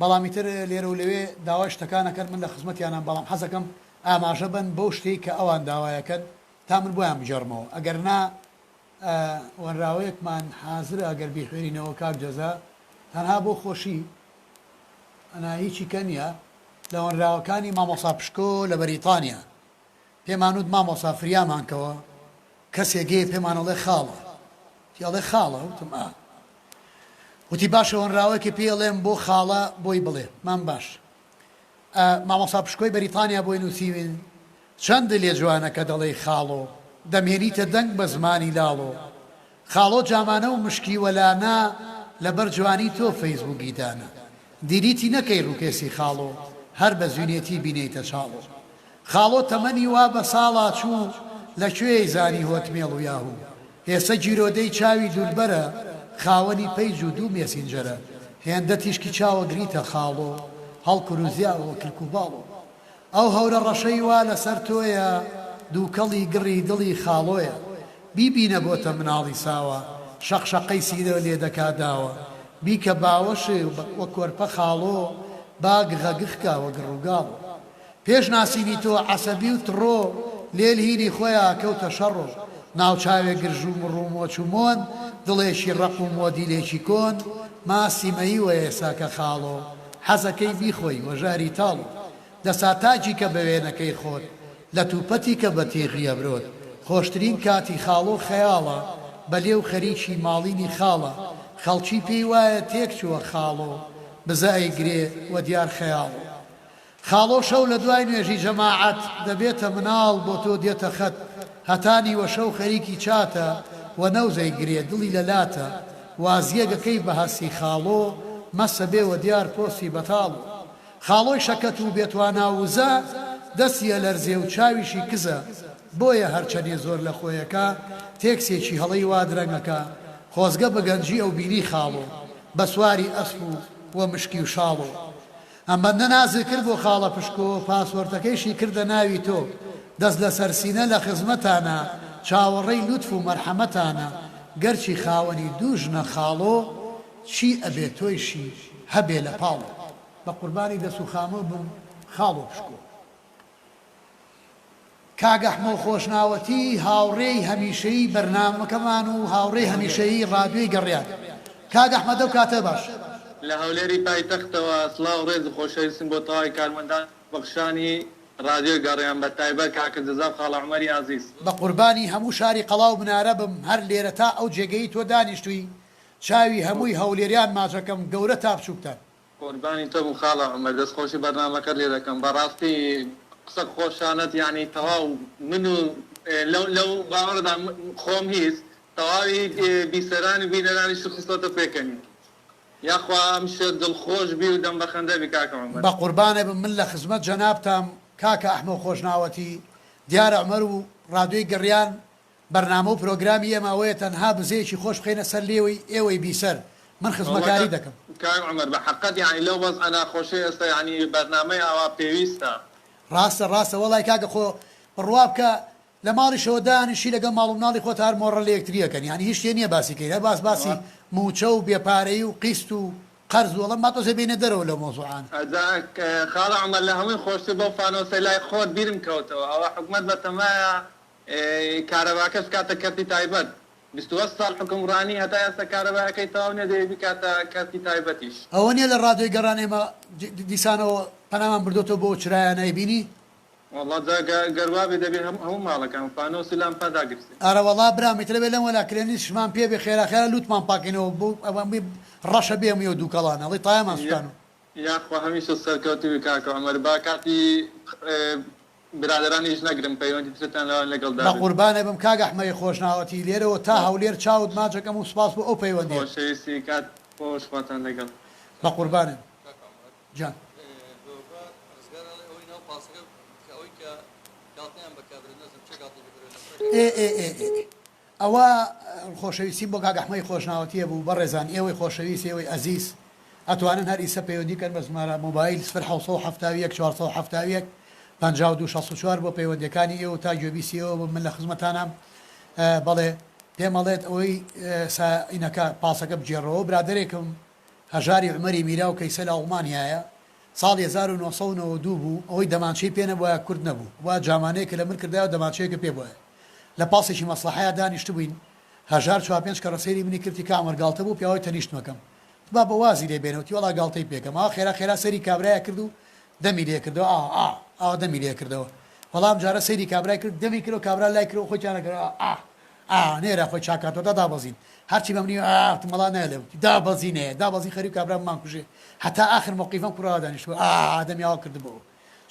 بەڵام ئیتر لێرە و لەوێ داوای شتەکان ئەکەن من لە خزمەتیانام بەڵام حەزەکەم ئاماژە بەن بەو شتەی کە ئەوان داوایەکەن تا من بۆیان بگێڕمەوە ئەگەر نا هۆنراوەیەکمان حازرە ئەگەر بیخوێنینەوە کاک جەزا تەنها بۆ خۆشی ئەنا هیچی کە نیە لە هۆنراوەکانی مامۆسا پشکۆ لە بەریتانیا پێمان وت مامۆسا فریامان کەوە کەسێک هەیە پێمان ئەڵێ خاڵە وتی ئەڵێ خاڵە وتم ئا وتی باشە هۆنراوەیەکی پێ ئەڵێم بۆ خاڵە بۆی بڵێ مام باش مامۆسا پشکۆی بەریتانیا بۆی نووسیوین چەند لێ جوانە کە دەڵێی خاڵۆ دەمهێنیتە دەنگ بە زمانی لاڵۆ خاڵۆ جامانە و مشکی وەلا نا لەبەر جوانی تۆ فەیسبووکی دانا delete ی نەکەی ڕووکێسی خاڵۆ هەر بە زوینێتی بینێیتە چاڵۆ خاڵۆ تەمەنی وا بە ساڵا چوو لە کوێی زانی Hotmail و Yahoo ئێسە گیرۆدەی چاوی دولبەرە خاوەنی page و دوو messenger ە هێندە تیشکی چاوە گریتە خاڵۆ هەڵکوروزیاوە کلک و باڵۆ ئەو هەورە ڕەشەی وا لەسەر تۆیە دووکەڵی گڕی دڵی خاڵۆیە. بیبینە بۆتە مناڵی ساوا شەق شەقەی سیرە لێ دەکا داوە بیکە باوەشێ وە کۆرپە خاڵۆ با گغە گغ کا وە گڕ و گاڵۆ پێش ناسینی تۆ عەسەبی و تڕۆ لێل هینی خۆیا کەوتە شەڕۆ ناوچاوێ گرژ و مڕ و مۆچ و مۆن دڵێکی ڕەق و مۆدیلێکی کۆن ماستی مەیوە ئێساکە خاڵۆ حەزەکەی بیخۆی وە ژەهری تاڵۆ دەسا تاجی کە بە وێنەکەی خۆت لەت و پەتی کە بە تیغی ئەبرۆت خۆشترین کاتی خاڵۆ خەیاڵە بە لێو خەریکی ماڵینی خاڵە خەڵکی پێی وایە تێک چووە خاڵۆ بزە ئەیگرێ وە دیار خەیاڵۆ خاڵۆ شەو لە دوای نوێژی جەماعەت دەبێتە مناڵ بۆ تۆ دێتە خەت هەتا نیوە شەو خەریکی چاتە وە نەوزەی گرێ دڵی لە لاتە وازیەگەکەی بە هەستی خاڵۆ مەسە بێ وە دیار پۆستی بەتاڵۆ خاڵۆی شەکەت و بێتوانا و وزە دەستی ئەلەرزێ و چاویشی کزە بۆیە هەرچەنێ زۆر لە خۆیەکا تێکسێکی هەڵەی وا درەنگ ئەکا خۆزگە بە گەنجی ئەو بینی خاڵۆ بە سواری ئەسپ و وە مشکی و شاڵۆ ئەم بەندە نازت کرد بۆ خاڵە پشکۆ پاسۆرتەکەیشی کردە ناوی تۆ دەست لەسەر سینە لە خزمەتانە چاوەڕێی لوتف و مەرحەمەتانە گەرچی خاوەنی دوو ژنە خاڵۆ چی ئەبێ تۆیشی هەبێ لە پاڵۆ. بە قوربانی دەس و خامۆ بم خاڵۆ پشکۆ. کاک ئەحمۆ خۆشناوەتی هاوڕێی هەمیشەیی بەرنامەکەمان و هاوڕێی هەمیشەیی ڕادیۆی گەڕیان. کاک ئەحمەد ئەو کاتە باش. لە هەولێری پایتەختەوە سڵاو و ڕێز و خۆشەویستم بۆ تەواوی کارمەندان و بەخشانی ڕادیۆی گەڕیان بە تایبەت کاکە جەزا و خاڵە عومەری ئازیز. بە قوربانی هەموو شاری قەڵا و منارە بم هەر لێرە تا ئەو جێگەی تۆ دانیشتووی چاوی هەمووی هەولێریان ماچەکەم گەورە تا بچوکتان. قوربانی تۆ بم خاڵە عومەر دەست خۆشی بەرنامەکەت لێ دەکەم بەڕاستی قسە خۆشانەت یانی تەواو من و لەو لەو باوەڕەدام خۆم هیچ تەواوی بیسەران و بینەرانیشت خستۆتە پێکەنین یاخوا هەمیشە دڵخۆش بی و دەم بەخەندە بی کاکە عومەر. بەقوربانت بم من لە خزمەت جەنابتام کاکە ئەحمەو خۆشناوەتی دیارە عومەر و ڕادیۆی گەڕیان بەرنامە و پرۆگرامی ئێمە ئەوەیە تەنها بزەیەکی خۆش بخەینە سەر لێوی ئێوەی بیسەر، من خزمەکاری دەکەم. کاک عومەر بە حەقت یانی لەو وەزعە ناخۆشەی ئێستا یانی بەرنامەی ئاوا پێویستە. ڕاستە ڕاستە وەڵای کاکە خۆ بڕوا بکە لە ماڵیشەوە دانیشی لەگەڵ ماڵ و مناڵی خۆت هەر مۆڕە لە یەکتری ئەکەن یانی هیچ شتێ نیە باسی کەین هەر باس باسی موچە و بێ پارەیی و قیست و قەرز و ئەڵێم با تۆزێ بێینە دەرەوە لەو مەوزوعانە. ئەجا خاڵە عومەر لە هەمووی خۆشتر بەو فانۆسەی لای خۆت بیرم کەوتەوە ئەوە حکومەت بەتەمایە کارەباکەش بکاتە کەرتی تایبەت 28 ساڵ حوکمڕانی هەتا ئێستا کارەبایەکەی تەواو نیە دەیەوێ بیکاتە کەرتی تایبەتیش. ئەوە نیە لە ڕادیۆی گەڕان ئێمە دیسانەوە پەنامان بردۆتەوە بۆ ئەو چرایانە ئەیبینی؟ وەڵا جا گەر وابێ دەبێ هەموو ماڵەکان فانۆس و لامپا داگرسێ. ئەرەوەڵا برام ئیتر ئەبێ لەم وەلا کرێنیشمان پێ بێ خێرا خێرا لوتمان پاکەینەوە بۆ ئەوە ڕەشە بێ هەمووی ئەو دووکەڵانە ئەڵێی تایەمان سوتانوە. یاخوا هەمیشە سەرکەوتوبی کاکە عومەر با کاتی برادەرانیش نەگرم پەیوەندی ترتان لەوان لەگەڵ دابێت. بەقوربانت بم کاک ئەحمەی خۆشناوەتی لێرەوە تا هەولێر چاوت ماچەکەم و سوپاس بۆ ئەو پەیوەندیەت. خۆشەویستی کات خۆش خواتان لەگەڵ. بەقوربانت بم کاک عومەر گیان. دۆڤە ڕزگار ئەڵێ ئەوەی ناو پاسەکە کە ئەوەی کە گاڵتەیان بە کابرا نازانم چێ گاڵتەی پێ کردوە نەفرەت ئێ ئێ ئێ ئێ ئێ ئەوە خۆشەویستیم بۆ کاک ئەحمەی خۆشناوەتیە بوو بەڕێزان ئێوەی خۆشەویست ئێوەی ئەزیز ئەتوانن هەر ئیسە پەیوەندی کەن بە ژمارە مۆبایل سفر 771 471 52 64 بۆ پەیوەندیەکانی ئێوە تا گوێبیستی ئێوە بم من لە خزمەتانام بەڵێ پێم ئەڵێت ئەوەی سا ئینەکە پاسەکە بگێڕەوە برادەرێکم هەژاری عومەری میراو کە ئیسە لە ئەڵمانیایە ساڵی 1992 بوو ئەوەی دەمانچەی پێ نەبوایە کورد نەبوو وا جامانەیەکە لە من کردایە و دەمانچەیەکە پێ بوایە لە پاسێکی مەسڵەحەیا دانیشتبووین هەژار چوار پێنج کەڕە سەیری منی کرد تیکا عومەر گاڵتە بوو پیاوەی تەنیشتمەکەم وت بابە وازی لێ بێنە وتی وەڵا گاڵتەی پێکەم ئاوا خێرا خێرا سەیری کابرایە کرد و دەمی لێ کردەوە ئا ئا ئاوا دەمی لێ کردەوە وەڵا ئەم جارە سەیری کابرای کرد دەمی کردەوە کابرا لای کردەوە خۆی تیا نەکرد ئا ئا ئا نێرە خۆی چاکاتەوە دا دابەزین هەرچی بە منی ئا وتم وەڵا نایەلێ وتی دابەزینێ دابەزین خەریک کابرا بمانکوژێ هەتا ئاخر مەوقیفەم کوڕە وا دانیشتبوو ئا ئا دەمی ئاوا کردبۆوە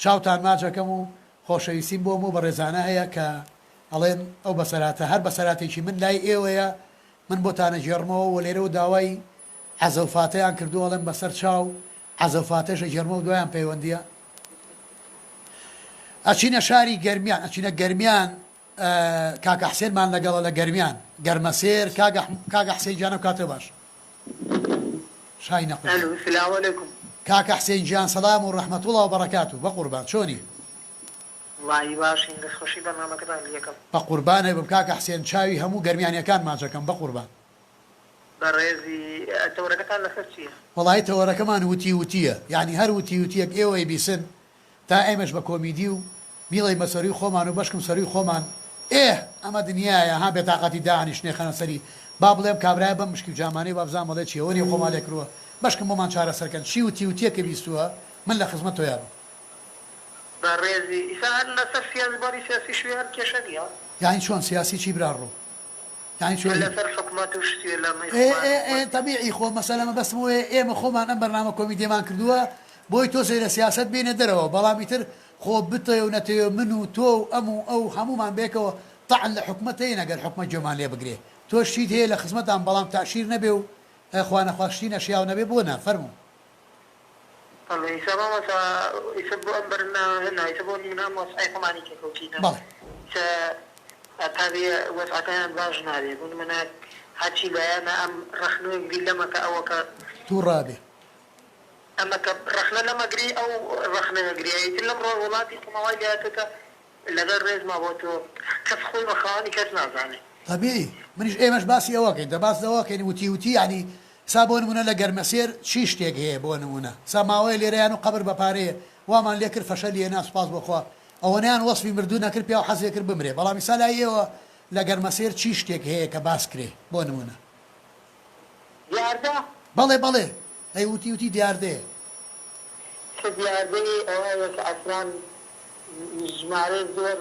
چاوتان ماچەکەم و خۆشەویستیم بۆ ئەم بەڕێزانە هەیە کە ئەڵێن ئەو بەسەرهاتە هەر بەسەرهاتێکی من لای ئێوەیە من بۆتان ئەگێڕمەوە وە لێرەوە داوای عەزەو فاتەیان کردووە ئەڵێم بەسەر چاو عەزەو فاتەش ئەگێڕمەوە دوایان پەیوەندیە ئەچینە شاری گەرمیان ئەچینە گەرمیان کاکە حسێنمان لەگەڵە لە گەرمیان گەرمەسێر کاکە حسێن گیان ئەو کاتە باش شای نەقل ئەلو سلاو علیکم. کاکە حسێن گیان سەلام و ڕەحمەتوڵا و بەڕەکاتو بەقوربان چۆنی؟ وەڵاهی باشین دەست خۆشی بەرنامەکەتان لێکەم. بەقوربانت بم کاکە حسێن چاوی هەموو گەرمیانیەکان ماچەکەم بەقوربان. بەڕێزی تەوەرەکەتان لەسەر چیە؟ وەڵایی تەوەرەکەمان وتی وتیە یانی هەر وتی وتیەک ئێوە ئەیبیسن تا ئێمەش بە کۆمیدی و بیڵێین بە سەروی خۆمان و بەشکم سەروی خۆمان ئێه ئەمە دنیایە ها بێتاقەتی دائەنیشنێ خەنە سەری با بڵێم کابرایە بەم مشکی و جامانەی وابزانم ئەڵێ چیە وەنیە خۆمان لێ کروە بەشکم بۆمان چارەسەر کەن چی وتی وتیەکە بیستوە من لە خزمەت تۆیا بم. بەڕێزی ئیسا هەر لەسەر سیاسی باری سیاسی شوێ هەر کێشە نیە؟ یانی چۆن سیاسی چی برا ڕۆ یانی چۆن؟ لەسەر حکومەت و شتێ لە مەی ئێ خۆمان ئێ ئێ حکومەت. تەبیعی خۆ مەسەلە مەبەستم ئەوەیە ئێمە خۆمان ئەم بەرنامە کۆمیدیەمان کردووە بۆی تۆزێ لە سیاسەت بێینە دەرەوە بەڵام ئیتر خۆ بتەوێ و نەتەوێ من و تۆ و ئەم و ئەو هەموومان بەیەکەوە تەعن لە حکومەت ئەیەین ئەگەر حکومەت گوێمان لێ بگرێ تۆش شتیت هەیە لە خزمەتام بەڵام تەئشیر نەبێ و خوا نەخواست شتی نەشیاو نەبێ بۆ نا فەرموو. بەڵێ ئیسا مامۆستا ئیسە بۆ ئەم بەرنامە نا ئیسە بۆ نمونە ئەم وەزعەی خۆمانی کە کەوتینە بەڵێ. ئیسە تابێ وەزعەکەیان باش نابێ بۆ نمونە هەرچی لایەنە ئەم ڕەخنەیە گری لەمە کە ئەوە کە. توڕە ئەبێ. ئەمە کە ڕەخنە لەمە گری ئەو ڕەخنە گری ئیتر لەم ڕۆ وڵاتی خۆمان وای لێهاتوە کە لەگەڵ ڕێزما بۆ تۆ کەس خۆی بە خاوەنی کەس نازانێ. تەبیعی منیش ئێمەش باسی ئەوە کەین دە باس لەوە کەین وتی وتی یانی سا بۆ نمونە لە گەرمەسێر چی شتێک هەیە بۆ نمونە سا ماوەیە لێرەیان و قەبر بە پارەیە وامان لێ کرد فەشەلی هێنا سوپاس بۆ خوا ئەوەنەیان وەسفی مردوو نەکرد پیاو حەزێ کرد بمرێ بەڵام ئیسا لای ئێوە لە گەرمەسێر چی شتێک هەیە کە باس کرێ بۆ نمونە. دیاردە؟ بەڵێ بەڵێ ئەی وتی وتی دیاردەیە. چ دیاردەیە ئەوەیە کە ئەسڵان ژمارەی زۆر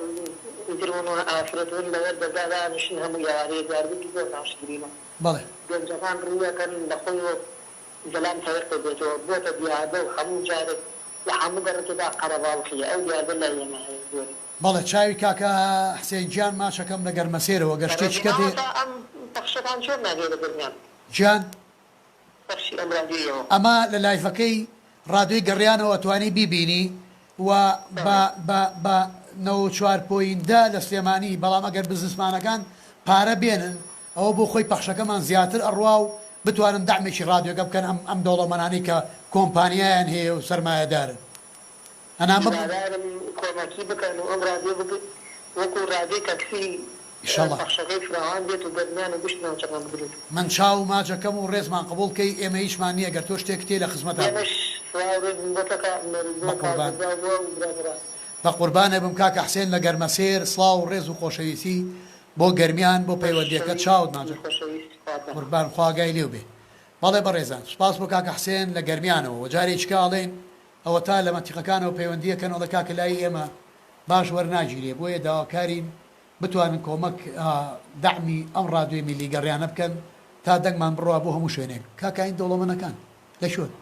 ئیتر ون و ئافرەت ون لەوەر دەرگا دانیشن هەموو ئێوارەیە دیاردەیەکی زۆر ناشرینە بەڵێ. گەنجەکان ڕووەکەن لە خۆی وەک زەلام تەیق دەبێتەوە بۆتە دیاردە و هەموو جارێک لە هەموو گەڕەکێکا قەرەباڵخیە ئەو دیاردە لای ئێمە هەیە زۆری. بەڵێ چاوی کاکە حسێن گیان ماچەکەم لە گەرمەسێرەوە گەر شتێکی کە دێ. مامۆستا ئەم پەخشەتان چۆن نابێ لە گەرمیان؟ گیان. پەخشی ئەم رادیۆیەوە. ئەمە لە لایڤەکەی ڕادیۆی گەڕیانەوە ئەتوانی بیبینی و بە بە بە 94 point دە لە سلێمانی بەڵام ئەگەر بزنسمانەکان پارە بێنن ئەوە بۆ خۆی پەخشەکەمان زیاتر ئەڕوا و بتوانن دەعمێکی ڕادیۆکە بکەن ئەم ئەم دەوڵەمەنانەی کە کۆمپانیایان هەیە و سەرمایەدارن. ئەنا مە. هیوادارم کۆمەکی بکەن و ئەم ڕادیۆ ببێت وەکو ڕادیۆی تەکسی ئیشەڵا. پەخشەکەی فراوان بێت و گەرمیان و گشت ناوچەکان بگرێت. من چاو و ماچەکەم و ڕێزمان قبوڵ کەی ئێمە هیچمان نیە گەر تۆ شتێکت هەیە لە خزمەتا بین. ئێمەش سڵاو و ڕێزم بۆ تۆ کاک عومەر و بۆ کاک بەقوربان. ڕزا و بۆ ئەو برادەران. بەقوربانت بم کاکە حسێن لە گەرمەسێر سڵاو و ڕێز و خۆشەویستی بۆ گەرمیان بۆ پەیوەندیەکەت چاوت خۆشەویستی ماچەکەم. خۆشەویست خوات پەنا. قوربان خوا ئاگای لێو بێ. بەڵێ بەڕێزان سوپاس بۆ کاکە حسێن لە گەرمیانەوە وە جارێکیکە ئەڵێین ئەوەتا لە مەنتیقەکانەوە پەیوەندی ئەکەن ئەڵێ کاکە لای ئێمە باش وەرناگیرێ بۆیە داواکارین بتوانن کۆمەک دەعمی ئەم ڕادیۆی میللی گەڕیانە بکەن تا دەنگمان بڕوا بۆ هەموو شوێنێک کاکە ئەین دەوڵەمەنەکان لە کوێن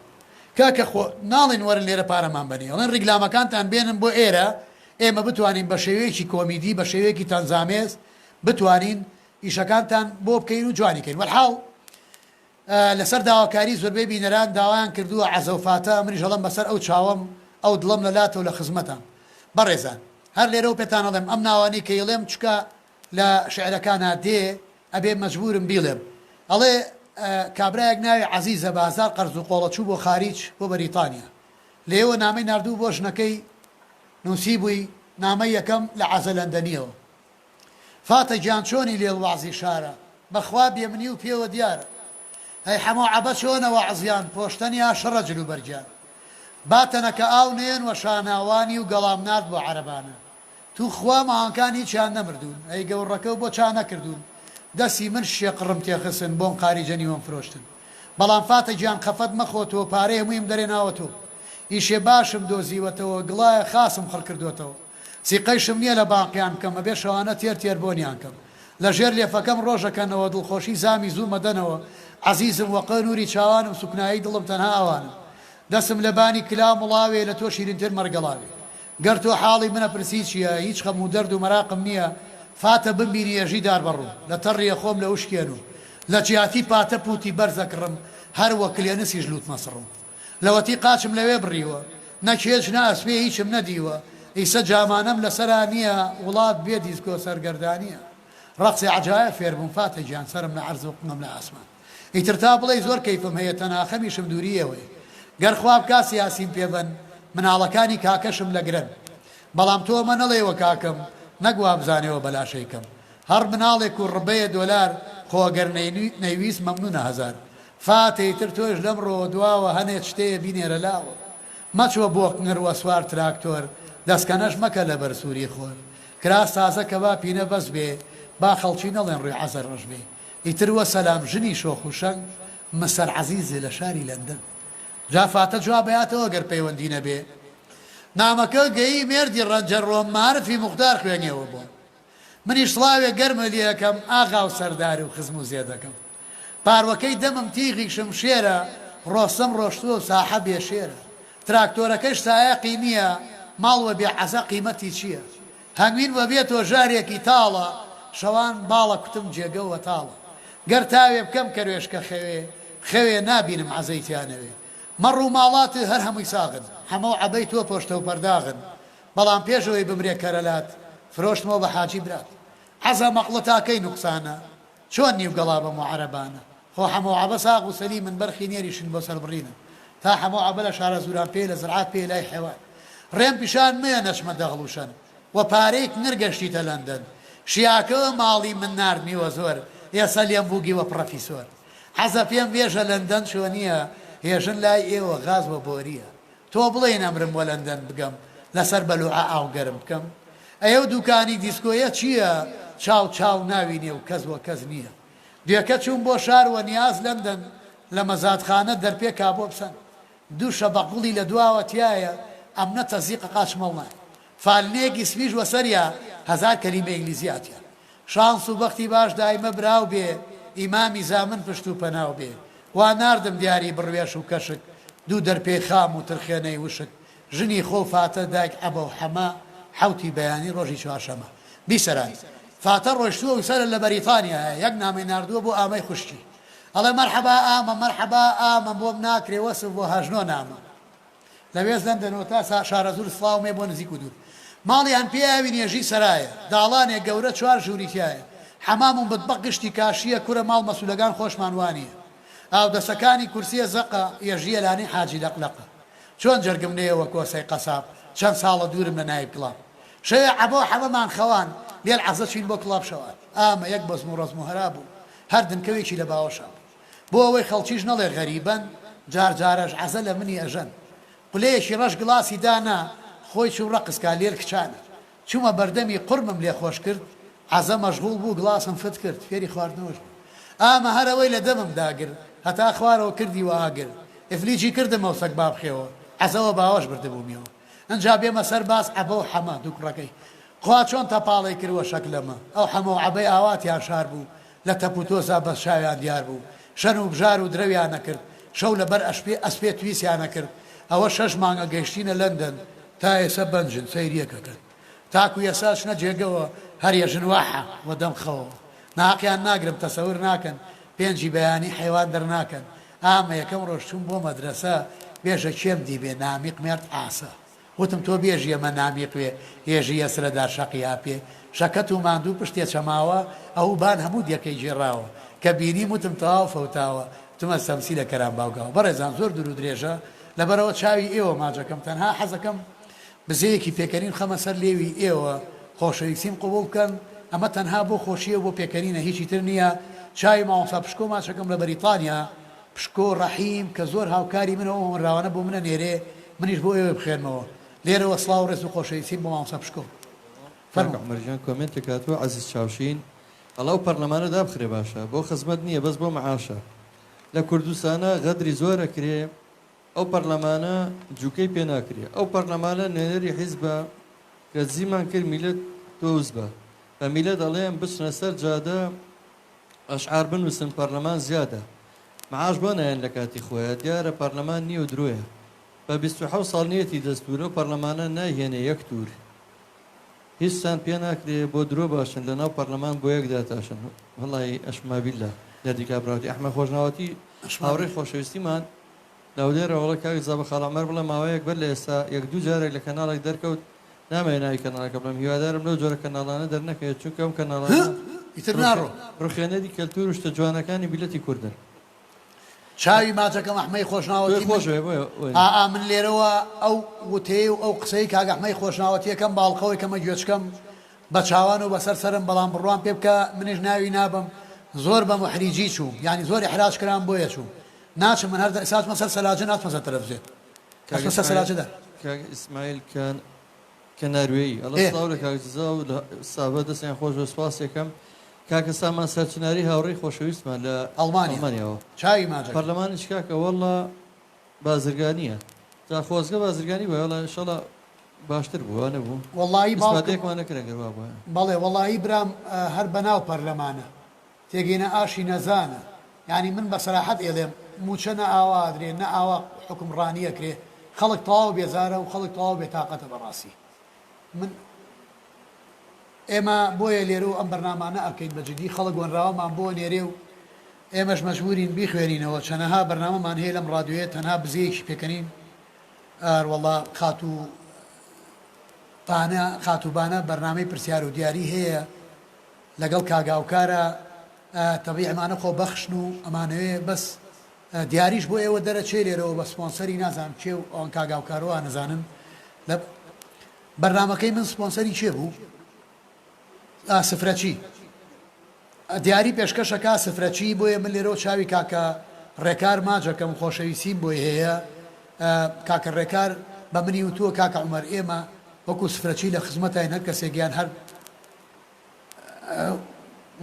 کاکە خۆ ناڵێن وەرن لێرە پارەمان بەنێ ئەڵێن ڕیکلامەکانتان بێنن بۆ ئێرە ئێمە بتوانین بە شێوەیەکی کۆمیدی بە شێوەیەکی تەنزامێز بتوانین ئیشەکانتان بۆ بکەین و جوانی کەین وەلحاڵ لەسەر داواکاری زۆربەی بینەران داوایان کردووە عەزەو فاتە منیش ئەڵێم بەسەر ئەو چاوەم ئەو دڵەم لە لاتەو لە خزمەتام بەڕێزان هەر لێرەوە پێتان ئەڵێم ئەم ناوانەی کە یڵێم چکە لە شعرەکانا دێ ئەبێ مەجبورم بیڵێم ئەڵێ کابرایەک ناوی عەزیزە بە هەزار قەرز و قۆڵە چوو بۆ خاریج بۆ بەریتانیا لێوە نامەی ناردوو بۆ ژنەکەی نووسیبووی نامەی یەکەم لە عەزە لەندەنیەوە فاتە گیان چۆنی لێڵ وەعزی شارە بەخوا بێمنی و پێوە دیارە ئەی حەمۆ عەبە چۆنە وەعزیان پۆشتەنیا شڕە جل و بەرگیان با تەنەکە ئاو نەیەن وە شانە وانی و گەڵام نارد بۆ عەرەبانە تو خوا مانکان هیچیان نەمردوون ئەی گەوڕەکەو بۆ چا نەکردوون دەسی من ششێ قڕم تێخسن بۆم قاریجە نیوەم فرۆشتن بەڵام فاتە گیان خەفەت مەخۆ تۆ پارەی هەموویم دەرێ ناوە تۆ ئیشێ باشم دۆزیوەتەوە گڵایە خاسم خڕ کردۆتەوە سیقەیشم نیە لە بانقیان بکەم ئەبێ شەوانە تێر تێر بۆنیان کەم لە ژێر لێفەکەم ڕۆژەکەنەوە دڵخۆشی زامی زوو مەدەنەوە عەزیزم وەقە نوری چاوانم سوکنایی دڵم تەنها ئەوانن دەسم لە بانی کلام وڵاوێ لە تۆ شیرینتر مەرگەڵاوێ گەر تۆ حاڵی منە پرسی چیە هیچ خەم و دەرد و مەراقم نیە فاتە بمبینی ئێژی داربەڕوو لە تەڕیە خۆم لە وشکێنوو لە جیاتی پاتە پوتی بەرز ئەکڕم هەر وە کلێنسیش لوتمە سڕم. لەوەتی قاچم لەوێ بڕیوە. نە کێچ نە ئەسپێ هیچم نەدیوە. ئیسە جامانەم لەسەرا نییە وڵات بێ دیسکۆ سەرگەردانییە. ڕەقسێ عەجایە فێر بووم فاتە گیان سەرم لە عەرز و قنگم لە ئاسمان. ئیتر تا بڵێی زۆر کەیفم هەیە تەنها خەمیشم دووری ئێوەیە. گەر خوا بکا سیاسیم پێ بەن مناڵەکانی کاکەشم لەگرەن. بەڵام تۆ ئەمە نەڵێی وە کاکەم نەک وابزانێ وە بەلاشەی کەم هەڕ مناڵێک و ڕبەیە دۆلار خۆ گەر نەیویست مەمنونە هەزار فاتەی تر تۆش لەمڕۆوە دواوە هەنێ چتەیە بینێرە لاوە مەچوە بۆ قنگر وە سوار تراکتۆر دەسکەنەش مەکە لەبەر سوری خۆر کراس تازە کە با پینە بەس بێ با خەڵکی نەڵێن ڕوی عەزە ڕەش بێ ئیتر وەسەلام ژنی شۆخ و شەنگ مستەر عەزیز لە شاری لەندەن جا فاتە جواب ئەیاتەوە گەر پەیوەندی نەبێ نامەکە گەیی مێردی ڕەنجەر ڕۆم مارفی موختار خوێنیەوە بۆم منیش سڵاوێ گەرمە لێ ئەکەم ئاغا و سەردار و خزم و زێدەکەم پاروەکەی دەمم تیغی شمشێرە ڕۆستەم ڕۆشتووە و ساحە بێ شێرە تراکتۆرەکەش سایەقی نییە ماڵ وە بێ عەزە قیمەتی چییە هەنگوین وە بێ تۆ ژارێکی تاڵە شەوان باڵە کوتم جێگە وە تاڵە گەر تاوێ بکەم کەروێشکە خەوێ خەوێ نابینم عەزەی تیا نەوێ مەڕ و ماڵات هەر هەمووی ساغن حەمە و عەبەی تۆ پۆشتە و پەرداغن بەڵام پێش ئەوەی بمرێ کەرەلات فرۆشتمەوە بە حاجی برات عەزە مەقڵە تا کەی نوقسانە چۆن نیو گەڵا بەم و عەرەبانە خۆ حەمە و عەبە ساغ و سەلیمن بەرخی نێریشن بۆ سەربڕینن تا حەمە و عەبە لە شارەزووران پێ لە زرعات پێ لای حێوان ڕێم پیشان مەیە نەچمە دەغڵ و شەن وە پارەی کنر گەشتیتە لەندەن شیاکە ماڵی من ناردمی وە زۆر ئێسە لێم بووگی وە پڕەفیسۆر حەزە پێم بێژە لەندەن چۆنیە هێژن لای ئێوە غاز وە بۆریە تۆ بڵێی نەمرم وە لەندەن بگەم لەسەر بەلوعە ئاو گەرم بکەم؟ ئەیەو دوکانی دیسکۆیە چییە چاو چاو ناوینێ و کەس وە کەس نییە دوێکە چووم بۆ شار وە نیاز لەندەن لە مەزادخانە دەرپێ کابۆ بسەن دوو شەبەق گوڵی لە دواوە تیایە ئەمنە تەزیقە قاچم هەڵنایە فالنێکی سپیش وە سەریا هەزار کەلیمە ئینگلیزی هاتیە شانس و بەختی باش دایمە براو بێ ئیمامی زامن پشت و پەناو بێ وا ناردم دیاری بڕوێش و کەشک دوو دەرپێی خام و ترخێنەی وشک ژنی خۆ فاتە دایک عەبە و حەمە حەوتی بەیانی ڕۆژی چوارشەمە بیسەران فاتە ڕۆشتووە و سەرە لە بەریتانیایە یەک نامەی ناردووە بۆ ئامەی خوشکی ئەڵێ مەرحەبا ئامە مەرحەبا ئامە بۆم ناکرێ وەسف بۆ هەژنۆ نامە لە وێست لەندەنەوە تا شارەزوور سڵاوم هەیە بۆ نزیک و دوور. ماڵیان پێیاوی نێژی سەرایە. داڵانێ گەورە چوار ژووری تیایە. حەمام و متبەق گشتی کاشییە کورە ماڵ مەسولەگان خۆشمان وانییە. ئاودەسەکانی کورسیە زەقە یەژییە لانەی حاجی لەق لەقە. چۆن جەرگم نەیە وە کۆسەی قەساب چەند ساڵە دوورم لە نایب کڵاب. شەوێ عەبە و حەمەمان خەوان لێل عەزە چوین بۆ کڵاب شەوان. ئامە یەک بەزم و ڕەزم و هەرا بوو هەر دنکەوێکی لە باوەشا بوو. بۆ ئەوەی خەڵکیش نەڵێ غەریبەن، جار جارەش عەزە لە منی ئەژەن. قولەیەکی ڕەش گڵاسی دانا، خۆی چوو ڕەقس کا لێل کچانە. چوومە بەردەمی قورمم لێ خۆش کرد، عەزە مەشغوڵ بوو گڵاسم فت کرد، فێری خواردنەوەش بوو. ئامە هەر ئەوەی لە دەمم داگر، هەتا خوارەوە کردی وە ئاگر. ئفلیجی کردم ئەو سەگ بابخێوە، عەزە وە باوەش بردبوومیەوە. ئنجا بێمە سەر باس عەبە و حەمە، دوو کوڕەکەی. خوا چۆن تەپاڵەی کرد وە شەکلەمە. ئەو حەمە و عەبەی ئاواتیان شار بوو، لە تەپ و تۆزا بەس چاویان دیار بوو. شەن و بژار و درەویان ئەکرد. شەو لە بەر ئەشپێ ئەسپێ تویسیان ئەکرد. ئەوە شەش مانگە گەیشتینە لەندەن. تا ئێسە بەنجن، سەیریەک ئەکەن. تاکوو ئێسە ئەچنە جێگەوە، هەر یەژن واحە وە دەم خەوەوە. ناهەقیان ناگرم، تەسەور ناکەن. پێنجی بەیانی حەیوان دەرناکەن. ئامە یەکەم ڕۆژ چووم بۆ مەدرەسە، بێژە کێم دیبێ، نامیق مێرد عاسە. وتم تۆ بێژی ئەمە نامیقوێ هێژی یەسرە دار شەقی ئاپێ شەکەت و ماندوو پشتێ چەماوە ئەوو بان هەموو دێکەی گێڕاوە کە بینیم وتم تەواو فەوتاوە وتم ئەز تەمسیلە کەرام باوگاوە بەڕێزان زۆر دوور و درێژە لەبەرئەوە چاوی ئێوە ماجەکەم تەنها حەزەکەم بزەیەکی پێکەنین خەمە سەر لێوی ئێوە خۆشەویستیم قبوڵ بکەن ئەمە تەنها بۆ خۆشیە و بۆ پێکەنینە هیچی تر نیە چاوی مامۆستا پشکۆ ماچەکەم لە بەریتانیا پشکۆ ڕەحیم کە زۆر هاوکاری منە و ئەو هۆنراوانە بۆ من ئەنێرێ منیش بۆ ئێوەی بخوێنمەوە لێرەوە سڵاو و ڕێز و خۆشەویستیم بۆ مامۆستا پشکۆ کاک فەرموو. عومەر گیان کۆمێنتێک هاتووە عەزیز چاوشین ئەڵێ ئەو پەرلەمانە دابخرێ باشە بۆ خزمەت نییە بەس بۆ معاشە لە کوردستانا غەدری زۆر ئەکرێ ئەو پەرلەمانە جوکەی پێ ناکرێ ئەو پەرلەمانە نوێنەری حیزبە کە زیمان کرد میلەت تۆز بە بە میلەت ئەڵێم بچنە سەر جادە ئەشعار بنوسن پەرلەمان زیادە معاش بۆ نایەن لەکاتی خۆیا دیارە پەرلەمان نیە و درۆیە بە 27 ساڵ نیەتی دەستور ئەو پەرلەمانە نایهێنێ یەک تور هیچتان پێ ناکرێ بۆ درۆ باشن لەناو پەرلەمان بۆ یەک داتاشن وەڵی ئەشما بیلا دەردی کابراوتی ئەحمە خۆشناوەتی هاوڕێی خۆشەویستیمان لە هەولێرەوە ئەڵێ کاک زا بە خاڵ عومەر بڵێ ماوەیەک بەر لە ئێستا یەک دوو جارێک لە کەناڵێک دەرکەوت نامەوێ ناوی کەناڵەکە بڵێم هیوادارم لەو جۆرە کەناڵانە دەرنەکەوێت چونکە ئەم هە کەناڵانە ئیتر ناڕۆ. ڕوخێنەری کەلتور و شتە جوانەکانی میللەتی کوردن. چاوی ماچەکەم ئەحمەی تۆی خۆشناوەتی من خۆش وێ بۆیە وەی. ئا ئا من لێرەوە ئەو وتەیەی و ئەو قسەی کاک ئەحمەی خۆشناوەتیەکەم بە ئەڵقەوەی کەمە گوێچکەم بە چاوان و بەسەر سەرم بەڵام بڕوام پێ بکە منیش ناوی نابەم زۆر بە موحریجی چووم یانی زۆر ئیحراج کرام بۆیە چووم ناچم من هەر ئێستا ئەچمە سەر سەلاجە ناچمە سەر تەلەفزیۆن کاک ئەچمە سەر ئیسماعیل سەلاجە دە. کاک ئیسماعیل کە کە ناروێی ئەڵێ ئێ. سڵاو لە کاک جزا و لە سابە دەستیان خۆش بێ سوپاس یەکەم کاکە سامان سەرچناری هاوڕێی خۆشەویستمان لە ئەڵمانیا ئەڵمانیاوە چاوی ماچەکەم. پەرلەمانیش کاکە وەڵا بازرگانیە جا خۆزگە بازرگانی بوایە وەڵا ئینشەڵا باشتر بوو وا نەبوو وەڵایی باوکم ئیسفادەیەکمان نەکرد ئەگەر وا بوایە. بەڵێ وەڵایی برام هەر بەناو پەرلەمانە تێگەینە ئاشی نەزانە یانی من بە سەراحەت ئێڵێم موچە نە ئاوا ئەدرێ نە ئاوا حوکمڕانی ئەکرێ خەڵک تەواو بێزارە و خەڵک تەواو بێتاقەتە بەڕاستی من ئێمە بۆیە لێرەو ئەم بەرنامانە ئەکەین بە جدی خەڵک وەنراوەمان بۆ ئەنێرێ و ئێمەش مەجبورین بیخوێنینەوە چەنەها بەرنامەمان هەیە لەم ڕادیۆیە تەنها بزەیەکی پێکەنین ئاروەڵا خاتوو بانە خاتوو بانە بەرنامەی پرسیار و دیاری هەیە لەگەڵ کاک هاوکارە تەبیعی ئەمانە خۆ بەخشن و ئەمانەوێ بەس دیاریش بۆ ئێوە دەرەچێ لێرەوە بە سپۆنسەری نازانم کێ و ئەوان کاک هاوکارەوە نەزانن لە بەرنامەکەی من سپۆنسەری کێ بوو ئا سفرەچی دیاری پێشکەشەکا سفرەچی بۆیە من لێرەوە چاوی کاکە ڕێکار ماجەکەم خۆشەویستیم بۆی هەیە کاکە ڕێکار بە منی وتووە کاکە عومەر ئێمە وەکو سفرەچی لە خزمەتاین هەر کەسێک یان هەر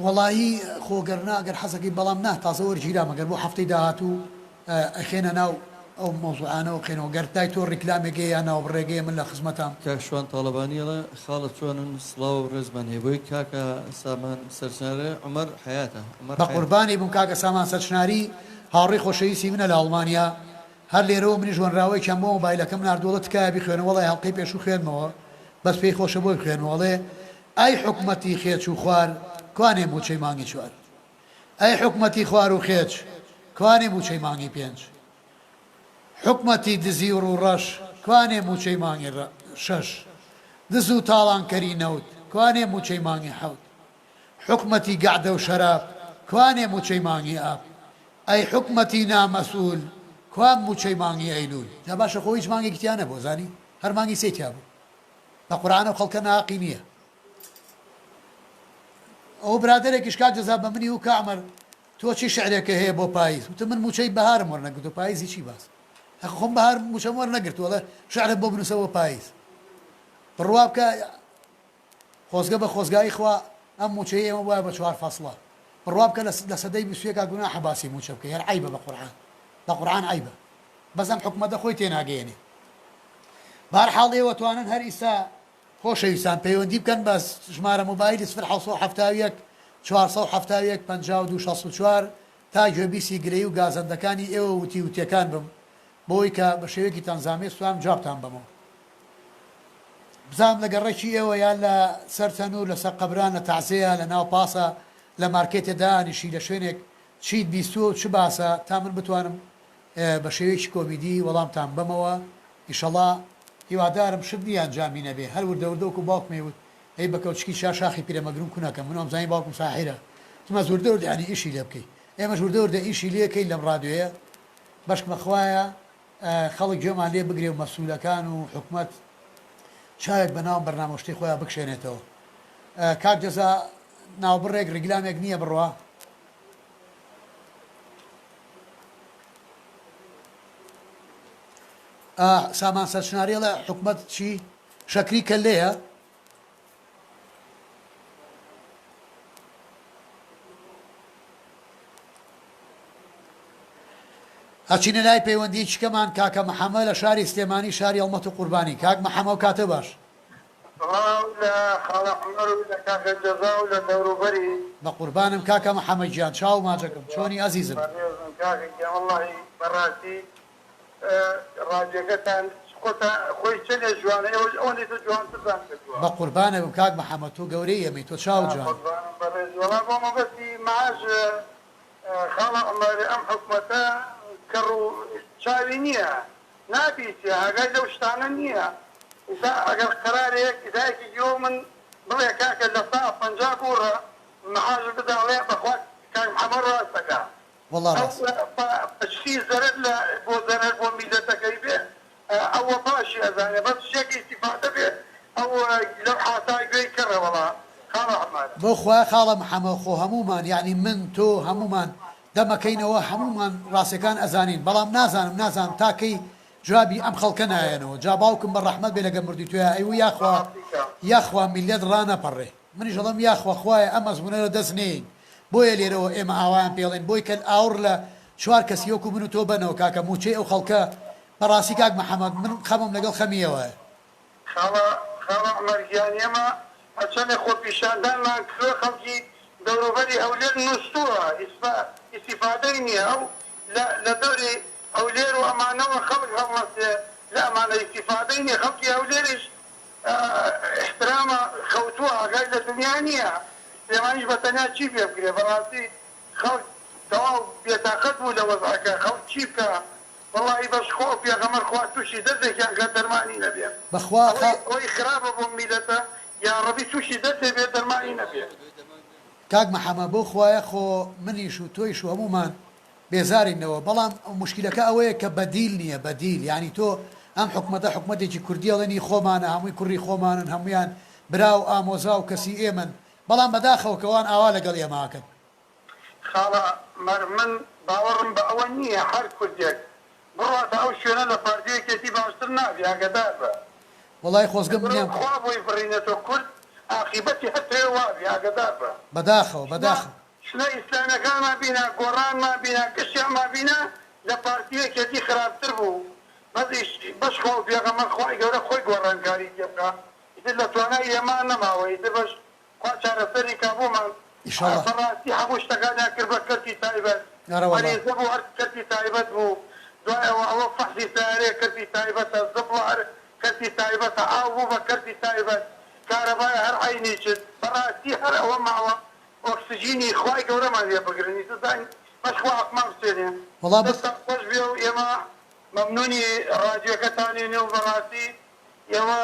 وەڵایی خۆ گەر نا گەر حەزەکەی بەڵام نا تازە وەرگیرام گەر بۆ هەفتەی داهاتوو ئەخێنە ناو ئەو مەوزوعانەوە خێنەوە گەر لای تۆ ڕیکلامێک هەیە یان ناوبڕێک هەیە من لە خزمەتام. کاک شوان تاڵەبانی ئەڵێ خاڵە چۆنن سڵاو و ڕێزمان هەیە بۆی کاکە سامان سەرچنارێ عومەر حەیاتە عومەر حەیات. بەقوربانی بم کاکە سامان سەرچناری هاوڕێی خۆشەویستی منە لە ئەڵمانیا هەر لێرەوە منیش هۆنراوەیەکیان بۆ مۆبایلەکەم ناردووە ئەڵێ تکایە بیخوێنە وەڵای هەڵقەی پێشوو خوێندمەوە بەس پێی خۆشە بۆی بخوێنمەوە ئەڵێ ئەی حکومەتی خێچ و خوار کوانێ موچەی مانگی چوار ئەی حکومەتی خوار و خێچ کوانێ موچەی مانگی پێنج حکومەتی دزی و ڕووڕەش کوانێ موچەی مانگی شەش دز و تاڵانکەری نەوت کوانێ موچەی مانگی حەوت حکومەتی گەعدە و شەراب کوانێ موچەی مانگی ئاب ئەی حکومەتی نا مەسئول کوا موچەی مانگی ئەیلول جا باشە خۆ هیچ مانگێکی تیا نەبوو زانی هەر مانگی سێی تیا بوو بە قورعان ئەو خەڵکە ناهەقی نییە ئەو برادەرێکیش کاک جەزا بە منی و کا عومەر تۆ چی شعرێکە هەیە بۆ پاییز وتم من موچەی بەهارم وەرنەگرتووە پاییزی چی باس هەق خۆم بەهار موچەم وەرنەگرتووە ئەڵێ شعرت بۆ بنووسە بۆ پاییز بڕوا بکە خۆزگە بە خۆزگایی خوا ئەم موچەی ئێمە بوایە بە چوار فەسڵە بڕوا بکە لە سەدەی بیست و یەکا گوناحە باسی موچە بکەی هەر عەیبە بە قورعان بە قورعان عەیبە بەس ئەم حکومەتە خۆی تێناگەیەنێ بەهەرحاڵ ئێوە توانن هەر ئیستا خۆشەویستان پەیوەندی بکەن بە ژمارە مۆبایلی 0771 471 52 64 تا گوێبیسی گلەیی و گازەندەکانی ئێوە وتی وتیەکان بم بۆی کە بە شێوەیەکی تەنزامێز توانم جوابتان بەمەوە. بزانم لە گەڕەکی ئێوە یان لە سەر تەنوور، لە سەر قەبران، لە تەعزێیە، لە ناو پاسە، لە مارکێتێ دائەنیشی، لە شوێنێک چیت بیستووە و چ باسە تا من بتوانم بە شێوەیەکی کۆمیدی وەڵامتان بەمەوە ئیشەڵا هیوادارم شت نییە ئەنجامی نەبێ هەر وردە وردە وەکو باوکم ئەیوت ئەی بە کەوچکی چا شاخی پیرەمەگرون کون ئەکەم من وامزانی باوکم ساحیرە وتم ئەز وردە وردە یانی ئیشی لێ بکەی ئێمەش وردە وردە ئیشی لێ کەین لەم ڕادیۆیە بەشکمە خوایە خەڵک گوێمان لێ بگرێ و مەسولەکان و حکومەت چاوێک بە ناو بەرنامە و شتەی خۆیان بکشێنێتەوە کاک جەزا ناوبڕێک ڕیگلامێک نییە بڕوا سامان سەرچناری ئەڵێ حکومەت چی شەکری کەللەیە ئەچینە لای پەیوەندیەکی کەمان کاکە محەمە لە شاری سلێمانی شاری هەڵمەت و قوربانی کاک محەمە و کاتە باش. سڵاو لە خاڵە عومەر و لە کاکە جەزا و لە دەوروبەری. بەقوربانم کاکە محەمە گیان چاو ماچەکەم چۆنی ئەزیزم. بەڕێزم کاکە گیان وەڵاهی بەڕاستی ڕادیۆکەتان خۆتان خۆی چەنێ جوانە ئێوەش ئەوەندەی تر جوانترتان کردووە. بەقوربانت بم کاک محەمەد تۆ گەورەی ئێمەی تۆ چاو جوانی. قوربانم بەڕێزی وەڵا بۆ مەبەستی معاش خاڵە عومەر ئەم حکومەتە کەڕ و چاوی نییە نابیسێ ئاگای لەو شتانە نییە ئیستا ئەگەر قەرارێک ئیستا یەکێکی وەک من بڵێ کاکە لە سا 50 گوڕە معاش بدە ئەڵێ بەخوا کاک محەمەد ڕاست دەکا. وەڵا ئەو ڕاست. بە شتی زەرەر لە بۆ زەرەر بۆ میللەتەکەی بێ ئەوە باشی ئەزانێ بەس شتێک ئیستیفادە بێ ئەو لەو حاتا گوێی کەڕە وەڵا خاڵە عەمار. بۆ خوایە خاڵە محەمە خۆ هەموومان یەعنی من تۆ هەموومان دەمەکەینەوە هەموومان ڕاستەکان ئەزانین بەڵام نازانم نازانم تا کەی جوابی ئەم خەڵکە نایەنەوە جا باوکم بە ڕەحمەت بێ لەگە مردوی تۆیا ئەیوو یاخوا یاخوا میللەت ڕانەپەڕێ منیش ئەڵێم یاخوا خوایە ئەم ئەزمونە لە دەست نێین بۆیە لێرەوە ئێمە ئاوایان پێڵێن بۆی کە ئاوڕ لە چوار کەسی وەکو من و تۆ بەنەوە کاکە موچەی ئەو خەڵکە بەڕاستی کاک محەمەد من خەمم لەگەڵ خەمی ئێوەیە. خاڵە خاڵە عومەر گیان ئێمە هەرچەندێ خۆپیشاندانمان کردوە خەڵکی دەوروبەری هەولێر نوستوە ئیستیفادەی نیە ئەو لە لە دەوری هەولێر و ئەمانەوە خەڵک هەڵنەسێ لە ئەمانە ئیستیفادەی نیە خەڵکی هەولێریش ئیحترامە خەوتوە ئاگای لە دنیا نیە سلێمانیش بە تەنیا چی پێ بکرێ بەڕاستی خەڵک تەواو بێتاقەت بوو لە وەزعەکە خەڵک چی بکا وەڵاهی بەس خوا و پێغەمبەر خوا توشی دەردێکیان کات دەرمانی نەبێ بەخوا ئەوەی ئەوەی خراپە بۆ میلەتە یاڕەبی توشی دەردێ بێ دەرمانی نەبێ. کاک محمد بەو خوایە خۆ منیش و تۆیش و هەموومان بێزارین لەوە بەڵام موشکیلەکە ئەوەیە کە بەدیل نیە بەدیل یانی تۆ ئەم حکومەتە حکومەتێکی کوردی ئەڵێن هی خۆمانە هەمووی کوڕی خۆمانن هەموویان برا و ئامۆزا و کەسی ئێمەن بەڵام بەداخەوە کە وان ئاوا لەگەڵ ئێمە ئەکەن. خاڵە مەر من باوەڕم بە ئەوە نییە هەر کوردێک بڕواتە ئەو شوێنە لە پارتی و یەکێتی باشتر نابی ئاگەدار بە. وەڵای خۆزگەم لەبەرئەوە منیان خوا بۆی بڕینێتەوە کورد ئاقیبەتی هەر تەوێ وابی ئاگەدار بە. بەداخەوە شنە بەداخەوە. شنە ئیسلامیەکانمان بینا گۆڕانمان بینا گشتیانمان بینا لە پارتی و یەکێتی خراپتر بوو بەس ئیش بەس خوا و پێغەمبەر خوای گەورە خۆی گۆڕانکاری تێبکا ئیتر لە توانای ئێمە نەماوە ئیتر بەس خوا چارەسەری کا بۆمان ئیشەڵا. بەڕاستی هەموو شتەکانیان کرد بە کەرتی تایبەت ئەرە وەڵا. مەریزە بوو هەر کەرتی تایبەت بوو دوای ئەوە ئەوە فەحسی سەیارەیە کەرتی تایبەتە زبڵە هەر کەرتی تایبەتە ئاو بوو بە کەرتی تایبەت کارەبایە هەر عەینی چت بەڕاستی هەر ئەوە ماوە ئۆکسجینی خوای گەورەمان لێ بگرن ئیتر زانین بەس خوا ئەقمان بچێنێ وەڵا بەس. دەستتان خۆش بێ و ئێمە مەمنونی ڕادیۆکەتانین و بەڕاستی ئێوە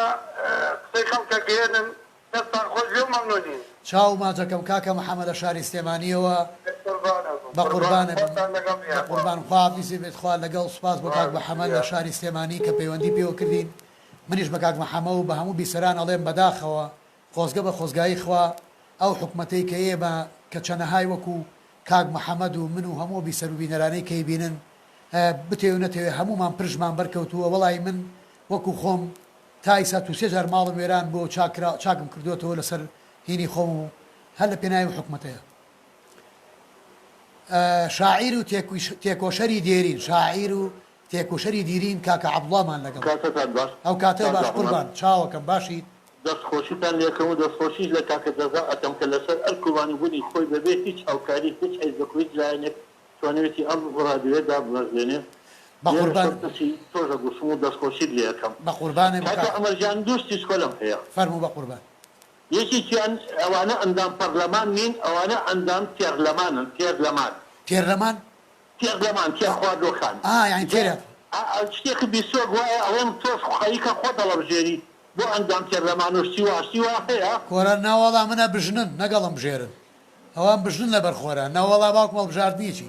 قسەی خەڵکە گەیەنن دەستتان خۆش بێ و مەمنونین. چاو ماچەکەم کاکە محمد لە شاری سلێمانیەوە بەقوربانت بەقوربانت بم بم خواتان لەگەڵ بێ یاخوا. بەقوربان خواحافیزت بێت خوا لەگەڵ سوپاس بۆ کاک محمد لە شاری سلێمانی کە پەیوەندی پێوە کردین منیش بە کاک محمە و بە هەموو بیسەران ئەڵێم بەداخەوە خۆزگە بە خۆزگایی خوا ئەو حکومەتەی کە ئێمە کە چەنەهای وەکو کاک محمد و من و هەموو ئەو بیسەر و بینەرانەی کە ئەیبینن بتەوێ و نەتەوێ هەموومان پرژمان بەرکەوتووە وەڵایی من وەکو خۆم تا ئیستا دوو سێ جار ماڵم وێران بووە و چاک کرا چاکم کردووەتەوە لەسەر هینی خۆم و هەر لە پێناوی ئەو حکومەتەیە. شاعیر و تێکۆشەری دێرین شاعیر و تێکۆشەری دیرین کاکە عەبدوڵامان لەگەڵە. کاتتان باش ئەو کاتەت کاک باش عومەر. قوربان چاوەکەم باشیت؟ دەست خۆشیتان لێکەم و دەست خۆشیش لە کاکە جەزا ئەکەم کە لەسەر ئەرک و مانوبونی خۆی بەبێ هیچ هاوکاری هیچ حیزبەک و هیچ لایەنێک توانیوێتی ئەم ڕادیۆیە دابمەزرێنێ. لێرەشەوە بەقوربانت بم. دەستی تۆش ئەگوشم و دەستخۆشیت لێ ئەکەم. بەقوربانت بم کاکە کاکە. عومەر گیان دوو شتی چکۆلەم هەیە. فەرموو بەقوربان. یەکێکیان ئەوانە ئەندام پەرلەمان نین ئەوانە ئەندام تێرلەمانن تێرلەمان. تێرلەمان؟ تێرلەمان تێرخواردوەکان. ئا یانی جا تێرە. شتێکت بیستوە گوایە ئەڵێن تۆش خەریکە خۆت هەڵەبژێری بۆ ئەندام تێرلەمان و شتی وا شتی وا هەیە؟ کۆرە نەوەڵا منە بژنن نەگەڵم بژێرن ئەوان بژنن لەبەر خۆرا نەوەڵا باوکم هەڵبژاردنی چی.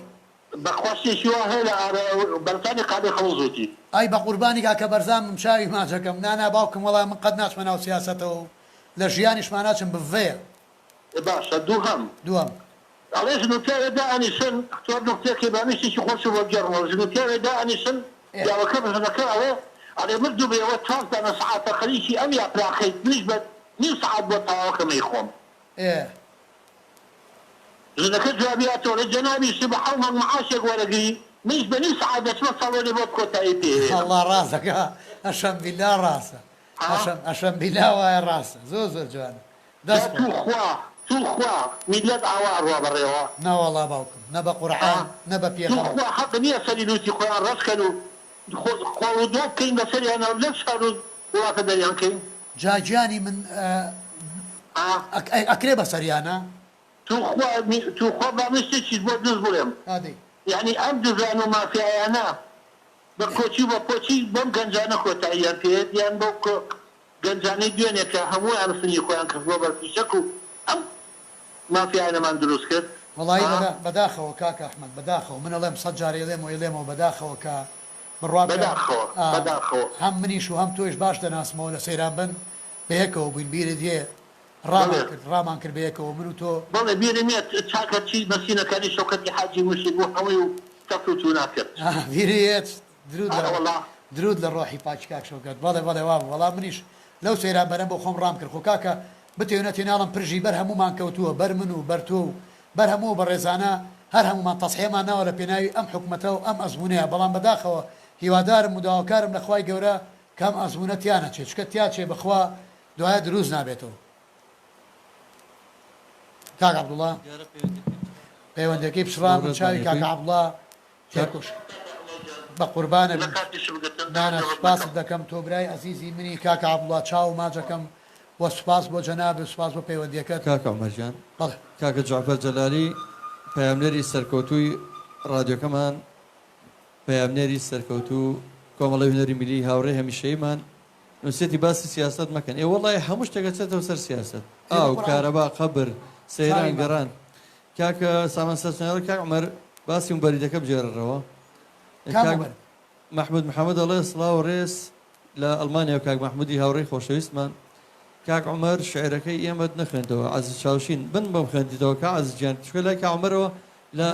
بەخوا شتێکی وا هەیە لە ئارا بەرزانی قادر خەڵوز وتی. ئای بەقوربانی کاکە بەرزان بم چاوی ماچەکەم نانا باوکم وەڵا من قەت ناچمە ناو سیاسەتەوە و لە ژیانیشما ناچم بڤەیە. باشە دووهەم. دووەم. ئەڵێ ژن و پیاوێ دائەنیشن تۆ نوکتەیەکەی با من شتێکی خۆشت بۆ بگێڕمەوە ژن و پیاوێ دائەنیشن پیاوەکە بە ژنەکە ئەڵێ ئەڵێ مردوو بێ ئەوە چوار دانە سەعاتە خەریکی ئەم یاپراخەیت منیش بە نیو سەعات بۆت تەواوەکەم ئەیخۆم. ئێ. ژنەکە جوابی ئەتۆ ئەڵێ جەنابیشت بە حەو مانگ معاشێک وەرەگری منیش بە نیو سەعات دەچمە ساڵۆنێ بۆت کۆتایی پێ ئەهێنم. وەڵا ڕاست دەکا ئەشەم بیلا ڕاستە ئەشەم ئەشەم بیلا وایە ڕاستە زۆر زۆر جوانە جا دەست خۆش. توخوا توخوا میللەت ئاوا ئەڕوا بەڕێوە؟ نەوەڵا باوکم نە بە قورعان نە بە پێغەمبەر. توخوا حەق نیە سەری لوتی خۆیان ڕەش کەن و خۆڵ و دۆ بکەین بەسەریانا و لەم شار و وڵاتە دەریان کەین؟ جا گیانی من ئەکرێ بەسەریانا؟ توخوا توخوا با من شتێکیش بۆ دز بڵێم یەعنی ئەم دزان و مافیایانە بە کۆچی و بە پۆچی بەم گەنجانە کۆتاییان پێیەت یان بەو گەنجانەی دوێنێ کە هەموویان سنگی خۆیان کردووە بە فیشەک و ئەم مافیایانەمان دروست کرد. وەڵایی ها؟ بەدا بەداخەوە کاکە ئەحمەد بەداخەوە من ئەڵێم سەت جار ئەیڵێمەوە ئەیڵێمەوە بەداخەوە کە بڕوا بکە بەداخەوە ئا بەداخەوە. هەم منیش و هەم تۆیش باش دەناسمەوە لە سەیران بن بەیەکەوە بووین بیرت یێ ڕامان بەڵێ. کرد ڕامان کرد بەیەکەوە من و تۆ. بەڵێ بیرم یەت چاکە چی مەسینەکانی شەوکەتی حاجی موشی بوو هەمووی و تەفر و تونا کرد. ئا بیرت یێت درود لە ئەرە وەڵا. درود لە ڕۆحی پاکی کاک شەوکەت بەڵێ بەڵێ وابوو وەڵا منیش لەو سەیران بەرەم بۆ خۆم ڕام کرد خۆ کاکە بتەوێ نەتەوێ ناڵم پرژی بەر هەموومان کەوتووە بەر من و بەر تۆ و بەر هەموو ئەو بەڕێزانە هەر هەموومان تەزحیەمان ناوە لە پێناوی ئەم حکومەتە و ئەم ئەزموونەیا بەڵام بەداخەوە هیوادارم و داواکارم لە خوای گەورە کە ئەم ئەزموونە تیا نەچێ چونکە تیا چێ بەخوا دوایە دروست نابێتەوە. کاک عەبدوڵا پەیوەندیەکەی پچڕا من چاوی کاکە عەبدوڵا تێکۆش بەقوربانە بم نانا سوپاست دەکەم تۆ برای ئەزیزی منی کاکە عەبدوڵا چاو ماجەکەم وە سوپاس بۆ جەنابت سوپاس بۆ پەیوەندیەکەت. کاکە عومەر گیان بەڵێ. کاکە جەعفەر جەلالی پەیامنێری سەرکەوتووی ڕادیۆکەمان پەیامنێری سەرکەوتوو کۆمەڵەی هونەری میللی هاوڕێی هەمیشەییمان نوسیەتی باسی سیاسەت مەکەن ئێ وەڵای هەموو شتێک ئەچێتەوە سەر سیاسەت ئێ بە ئاو قورعان کارەبا قەبر سەیران چاوی گەڕان ماچ. کاک سامان سەرچنارە کاک عومەر باسی موبەریدەکە بگێڕەرەوە کام کاک موبەرد؟ مەحمود محەمەد ئەڵێ سڵاو و ڕێز لە ئەڵمانیاوە کاک مەحمودی هاوڕێی خۆشەویستمان کاک عومەر شعرەکەی ئێمەت نەخوێندەوە عەزیز چاوشین بن بۆم خوێندیتەوە کاک عەزیز گیان چونکە لای کاک عومەرەوە لە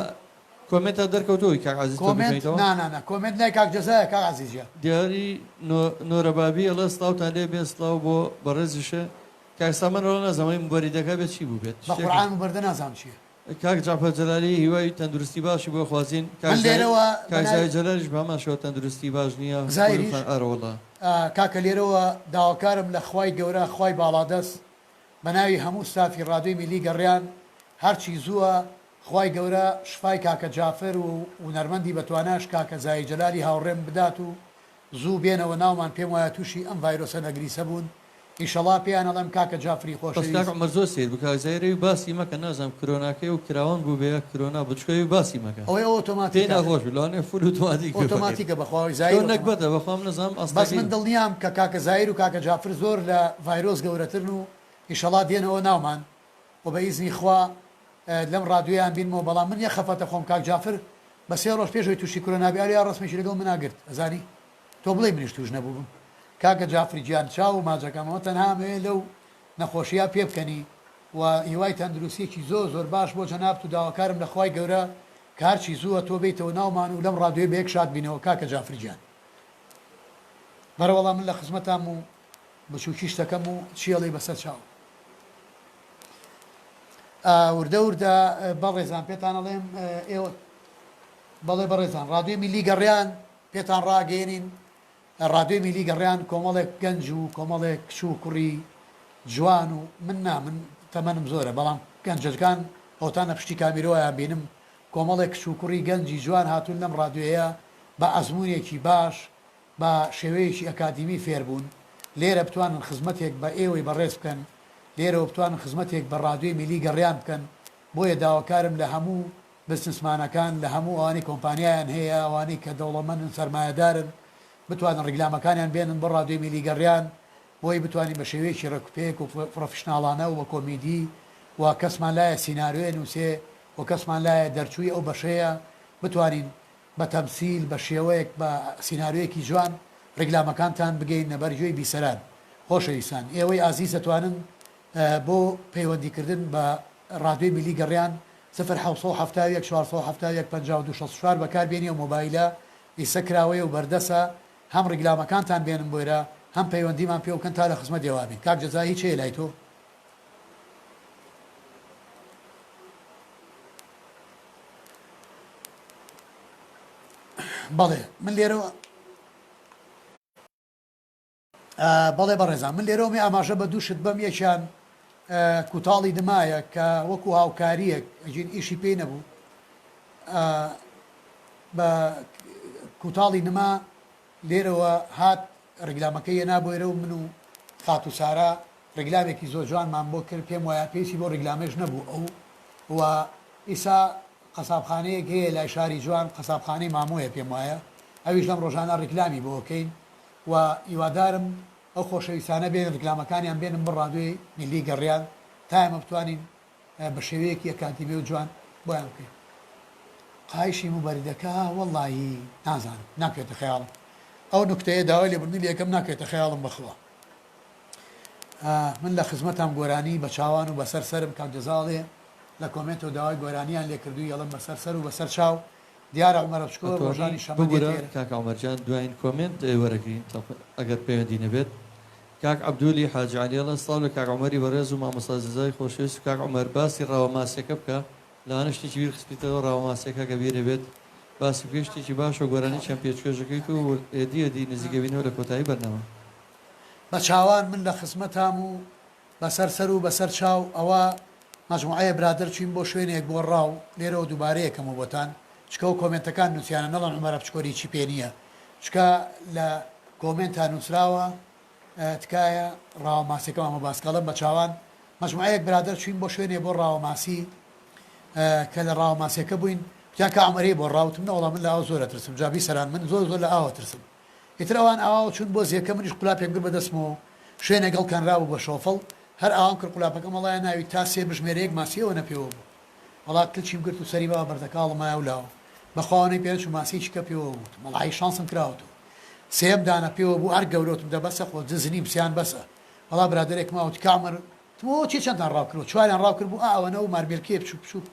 کۆمێنتا دەرکەوتووە کاک عەزیز تۆ کۆمێنت بیخوێنیتەوە؟ نا نا نا کۆمێنت لای کاک جەزایە کاک عەزیز گیان. دیاری نۆرە بابی ئەڵێ سڵاوتان لێ بێ سڵاو بۆ بەڕێزیشێ کاک سامان وەڵا نازانم ئەوەی موبەریدەکە بێ چی بووبێت بە شتێکە. قورعان موبەردە نازانم چیە. کاک جەعفەر جەلالی هیوای تەندروستی باشی بۆ خوازین کاک من زاهیر لێرەوە بە کاک ناوی. زاهیر جەلالیش بە هەمان شێوە تەندروستی باش نییە خۆی زاهیریش؟ خان ئارەوەڵا. کاکە لێرەوە داواکارم لە خوای گەورە خوای باڵادەست بە ناوی هەموو ستافی ڕادیۆی میلی گەڕیان هەرچی زووە خوای گەورە شفای کاکە جافر و هونەرمەندی بەتواناش کاکە زاهیر جەلالی هاوڕێم بدات و زوو بێنەوە ناومان پێم وایە توشی ئەم ڤایرۆسە نەگریسە بوون ئیشەڵا پێیان ئەڵێم کاکە جافری بەس کاک خۆشەویست. عومەر زۆر سەیر بوو کاک زاهیر ئەوی باسی مەکە نازانم کرۆناکەی ئەو کراوەن بوو بێ یا کرۆنا بوو چونکە ئەوی باسی مەکە ئەوەی ئەو پێی ئۆتۆماتیکە. ناخۆش بوو لەوانەیە فول ئۆتۆماتیک بێ فەقیر ئۆتۆماتیکە بەخوا ئەوەی تۆ زاهیر ئۆتۆماتیکە. نەگبەتە بەخوا من نەزانم بەس ئاستەکەی. من دڵنیام کە کاکە زاهیر و کاکە جافر زۆر لە ڤایرۆس گەورەترن و ئیشەڵا دێنەوە ناومان و بە ئیزنی خوا لەم ڕادیۆیان بینمەوە بەڵام من یەک خەفەتە خۆم کاک جافر بە سێ ڕۆژ پێش ئەوەی توشی کرۆنا بێ ئەرێ ڕەسمێکی لەگەڵ منا گرت ئەزانی تۆ بڵێی منیش توش نەبووبم کاکە جافر گیان چاو و ماجەکەم ئەمە تەنها ئەمەوێ لەو نەخۆشیە پێبکەنی و هیوای تەندروستیەکی زۆر زۆر باش بۆ جەنابت و داواکارم لە خوای گەورە کە هەرچی زووە تۆ بێیتەوە ناومان و لەم ڕادیۆیە بەیەک شاد بینەوە کاکە جافر گیان بەرەوەڵا من لە خزمەتام و بچوکیش دەکەم و چی ئەڵێی بەسەر چاوم. وردە وردە بەڕێزان پێتان ئەڵێم ئێوە بەڵێ بەڕێزان ڕادیۆی میلی گەڕیان پێتان ڕاگەیەنین ڕادیۆی میلی گەڕیان کۆمەڵێک گەنج و کۆمەڵێک کچ و کوڕی جوان و من نا من تەمەنم زۆرە بەڵام گەنجەکان ئەوتان لە پشتی کامیرۆیان بینم کۆمەڵێک کچ و کوڕی گەنجی جوان هاتوون لەم ڕادیۆیە بە ئەزموونێکی باش بە شێوەیەکی ئەکادیمی فێر بوون، لێرە بتوانن خزمەتێک بە ئێوەی بەڕێز بکەن، لێرەوە بتوانن خزمەتێک بە ڕادیۆی میلی گەڕیان بکەن، بۆیە داواکارم لە هەموو بزنسمانەکان، لە هەموو ئەوانەی کۆمپانیایان هەیە، ئەوانەی کە دەوڵەمەندن، سەرمایەدارن، بتوانن ڕیکلامەکانیان بێنن بۆ ڕادیۆی میلی گەڕیان، بۆی بتوانین بە شێوەیەکی ڕێکوپێک و پڕۆفیشناڵانە و بە کۆمیدی و کەسمان لایە سیناریۆ نووسێ و کەسمان لایە دەرچووی ئەو بەشەیە، بتوانین بە تەمسیل، بە شێوەیەک، بە سیناریۆیەکی جوان ڕیکلامەکانتان بگەیننە بەر گوێی بیسەران. خۆشەویستان، ئێوەی ئازیز دەتوانن بۆ پەیوەندی کردن بە ڕادیۆی میلی گەڕیان 0771 471 52 64 بەکار بێنی ئەو مۆبایلە ئیسە کراوەیە و بەردەسە هەم ڕیکلامەکانتان بێنن بۆیرە هەم پەیوەندیمان پێوە بکەن تا لە خزمەت ئێوە بین. کاک جەزا هیچ هەیە لای تۆ؟ بەڵێ من لێرەوە بەڵێ بەڕێزان من لێرەوە می ئاماژە بە دوو شت بەم یەکیان کوتاڵی نمایە کە وەکو هاوکاریەک ئەگین ئیشی پێی نەبوو بە کوتاڵی نما لێرەوە هات ڕیگلامەکەی یەنا بۆیرە و من و خاتوو سارا ڕیگلامێکی زۆر جوانمان بۆ کرد پێم وایە پێویستی بۆ ڕیگلامێش نەبوو ئەو و ئیسا قەسابخانەیەک هەیە لای شاری جوان قەسابخانەی مامۆیە پێم وایە ئەویش لەم ڕۆژانە ڕیکلامی بۆ ئەکەین و هیوادارم ئەو خۆشەویستانە بێن ڕیکلامەکانیان بێنن بۆ ڕادیۆی میللی گەڕیان تا ئێمە بتوانین بە شێوەیەکی ئەکادیمی و جوان. بۆیان بکەین. قایشی موبەریدەکە وەڵاهی نازانم ناکەوێتە خەیاڵم ئەو نوکتەیە داوای لێبوردنی لێکەم ناکەوێتە خەیاڵم بەخوا من لە خزمەتام گۆرانی بە چاوان و بەسەر سەرم کاک جەزاڵێ لە کۆمێنتەوە داوای گۆرانیان لێ کردووی ئەڵێم بەسەر سەر و بەسەر چاو دیارە عومەرە بچکۆ ئەتوانی ڕۆژانی شەممە دێتە ببورە ئێرە. کاک عومەر جان دواین کۆمێنت وەرەگرین ئەگەر پەیوەندی نەبێت کاک عەبدولی حاجی عەلی ئەڵێ سڵاو لە کاک عومەری بەڕێز و مامۆستا جەزای خۆشەویست و کاک عومەر باسی ڕاوە ماسیەکە بکە لەوانە شتێکی بیر خستبیتەوە ڕاوە ماسیەکە گە بیرە بێت باسی بکەی شتێکی باشە و گۆرانی چەند پێچکێژەکەیت و ئێدی ئێدی نزیکەبینەوە لە کۆتایی بەرنامە. بە چاوان من لە خزمەتام و بەسەر سەر و بەسەر چاو ئەوە مەجموعەیە برادەر چوین بۆ شوێنێک بۆ ڕاو لێرەوە دووبارەیە کەمەوە بۆتان چکە و کۆمێنتەکان نوسیانە نەڵێن عومەرە بچکۆر هیچی پێ نیە چکە لە کۆمێنتا نوسراوە تکایە ڕاوە ماسیەکەمان بۆ باس کە ئەڵێم بە چاوان مەجموعەیەک برادەر چوین بۆ شوێنێ بۆ ڕاوە ماسی کە لە ڕاوە ماسیەکە بووین وتیان کا عومەرەی بۆ ڕاو وتم نەوەڵا من لە ئاو زۆر ئەترسم جا بیسەران من زۆر زۆر لە ئاو ئەترسم ئیتر ئەوان ئاواوە چوون بۆ زێکە منیش قولاپێک گرت بە دەستمەوە و شوێنێک هەڵکەنرابوو بە شۆفڵ هەر ئاوام کرد قولاپەکەم هەڵایە ناوی تا سێ بژمێرە یەک ماسی ئەوەنە پێوە بوو وەڵا کلچیم گرت و سەری با بەردەکاڵم مایە و لاوە بەخوا ئەوەنەی پێ نەچوو ماسیەکی کە پێوە بوو وتم وەڵاهی شانسم کراوەتەوە سێیەم دانە پێوە بوو هەر گەورە وتم دە بەسە خۆ جز نیم سیان بەسە وەڵا برادەرێک ما وتی کا عومەر وتم ئەوە چیە چەندتان ڕاو کردوە چواریان ڕاو کرد بوو ئا ئەوەنە و مارمێلکەیە بچوک بچوک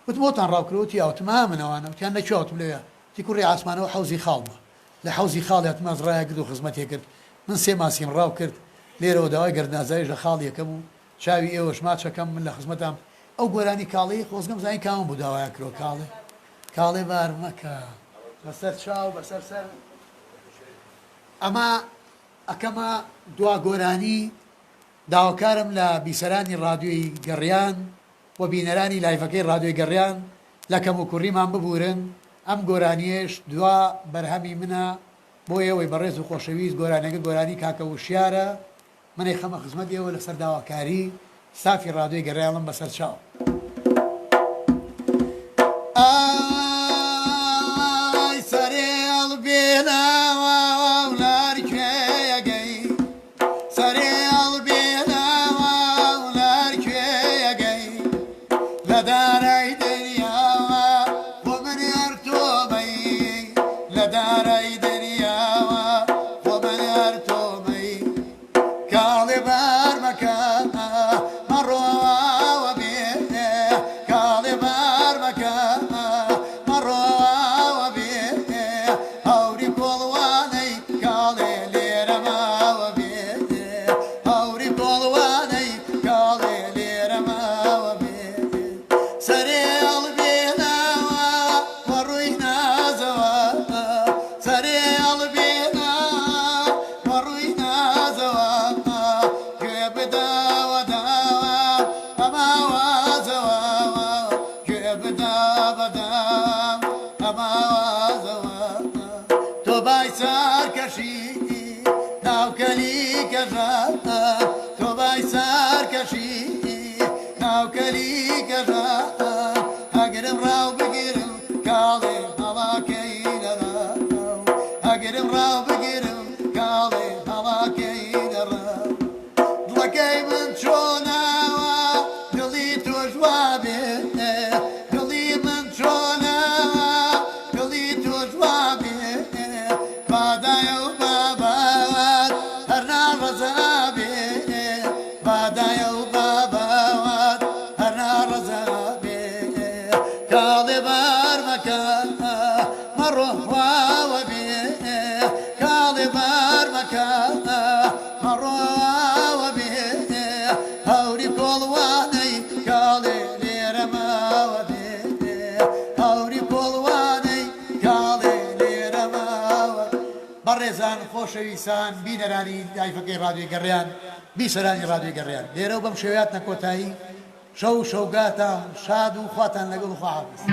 وتم ئەوتان ڕاو کردوە وتی ئا وتم ئا من ئەوانە وتیان لە کوێ وتم لەوێ وتی کوڕی عاسمانەوە حەوزی خاڵمە لە حەوزی خاڵی هاتم ئەز ڕایەگرت و خزمەتێ کرد من سێ ماسیم ڕاو کرد لێرەوە داوای گەردنئازایش لە خاڵی ئەکەم و چاوی ئێوەش ماچ ئەکەم من لە خزمەتام ئەو گۆرانی کاڵێی خۆزگەم زانی کامە بوو داوایان کردوە کاڵێ کاڵێ بار مەکە بەسەر چاو بەسەر سەر ئەمە ئەکەمە دوا گۆرانی داواکارم لە بیسەرانی ڕادیۆی گەڕیان و بینەرانی لایڤەکەی ڕادیۆی گەڕیان لە کەموکوڕیمان ببورن ئەم گۆرانیەش دوا بەرهەمی منە بۆ ئێوەی بەڕێز و خۆشەویست گۆرانیەکە گۆرانی کاکە وشیارە من ئەیخەمە خزمەت ئێوە لەسەر داواکاری ستافی ڕادیۆی گەڕیانم بەسەر چاو. ئای سەرێ هەڵبێنەوە لەرکوێیەگەی سەرێ هەڵبێنەوە لەرکوێیەگەی لە دارای دنیاوە بۆ من هەر تۆ بی لە دارای دنیاوە بۆ من هەر تۆ بی کاڵێ بار مەکە مەڕۆ ئاوە بێ کاڵێ بار مەکە مەڕۆ ئاوە بێ هەوری کۆڵوانەی کاڵێ لێرە ماوە بێ هەوری کۆڵوانەی کاڵێ لێرە ماوە بێ سەرێ هەڵبێنەوە وە ڕووی نازەوە سەرێ هەڵبێنە وە ڕووی نازەوە گوێ بدەوە داوام ئەما وازەوە گوێ بدە بەدام ئەما وازەوە تۆ بای سەرکەشی ناوکەلی کەژە تۆ بای سەرکەشی ناوکەلی کەژە ئەگرم ڕاو بگرم کاڵێ هەڵاکەی لەڕاو ئەگرم ڕاو بگرم کاڵێ هەڵاکەی لەڕاو دڵەکەی من چۆناوە دڵی تۆش وابێ دڵی من چۆناوە دڵی تۆش وابێ بادایە و بابات هەر ناڕەزا بێ بادایە و بابات هەر ناڕەزا بێ کاڵێ بار مەکە مەڕۆ واوە بێ کاڵێ بار مەکە مەڕۆ واوە بێ هەوری کۆڵوانەی کاڵێ لێرە ماوە بێ هەوری کۆڵوانەی کاڵێ لێرە ماوە. بەڕێزان خۆشەویسان بینەرانی لایڤەکەی ڕادیۆی گەڕیان بیسەرانی ڕادیۆی گەڕیان لێرەو بەم شێوەیە هاتنە کۆتایی شەو و شەوگاتان شاد و خواتان لەگەڵ و خواحافیز.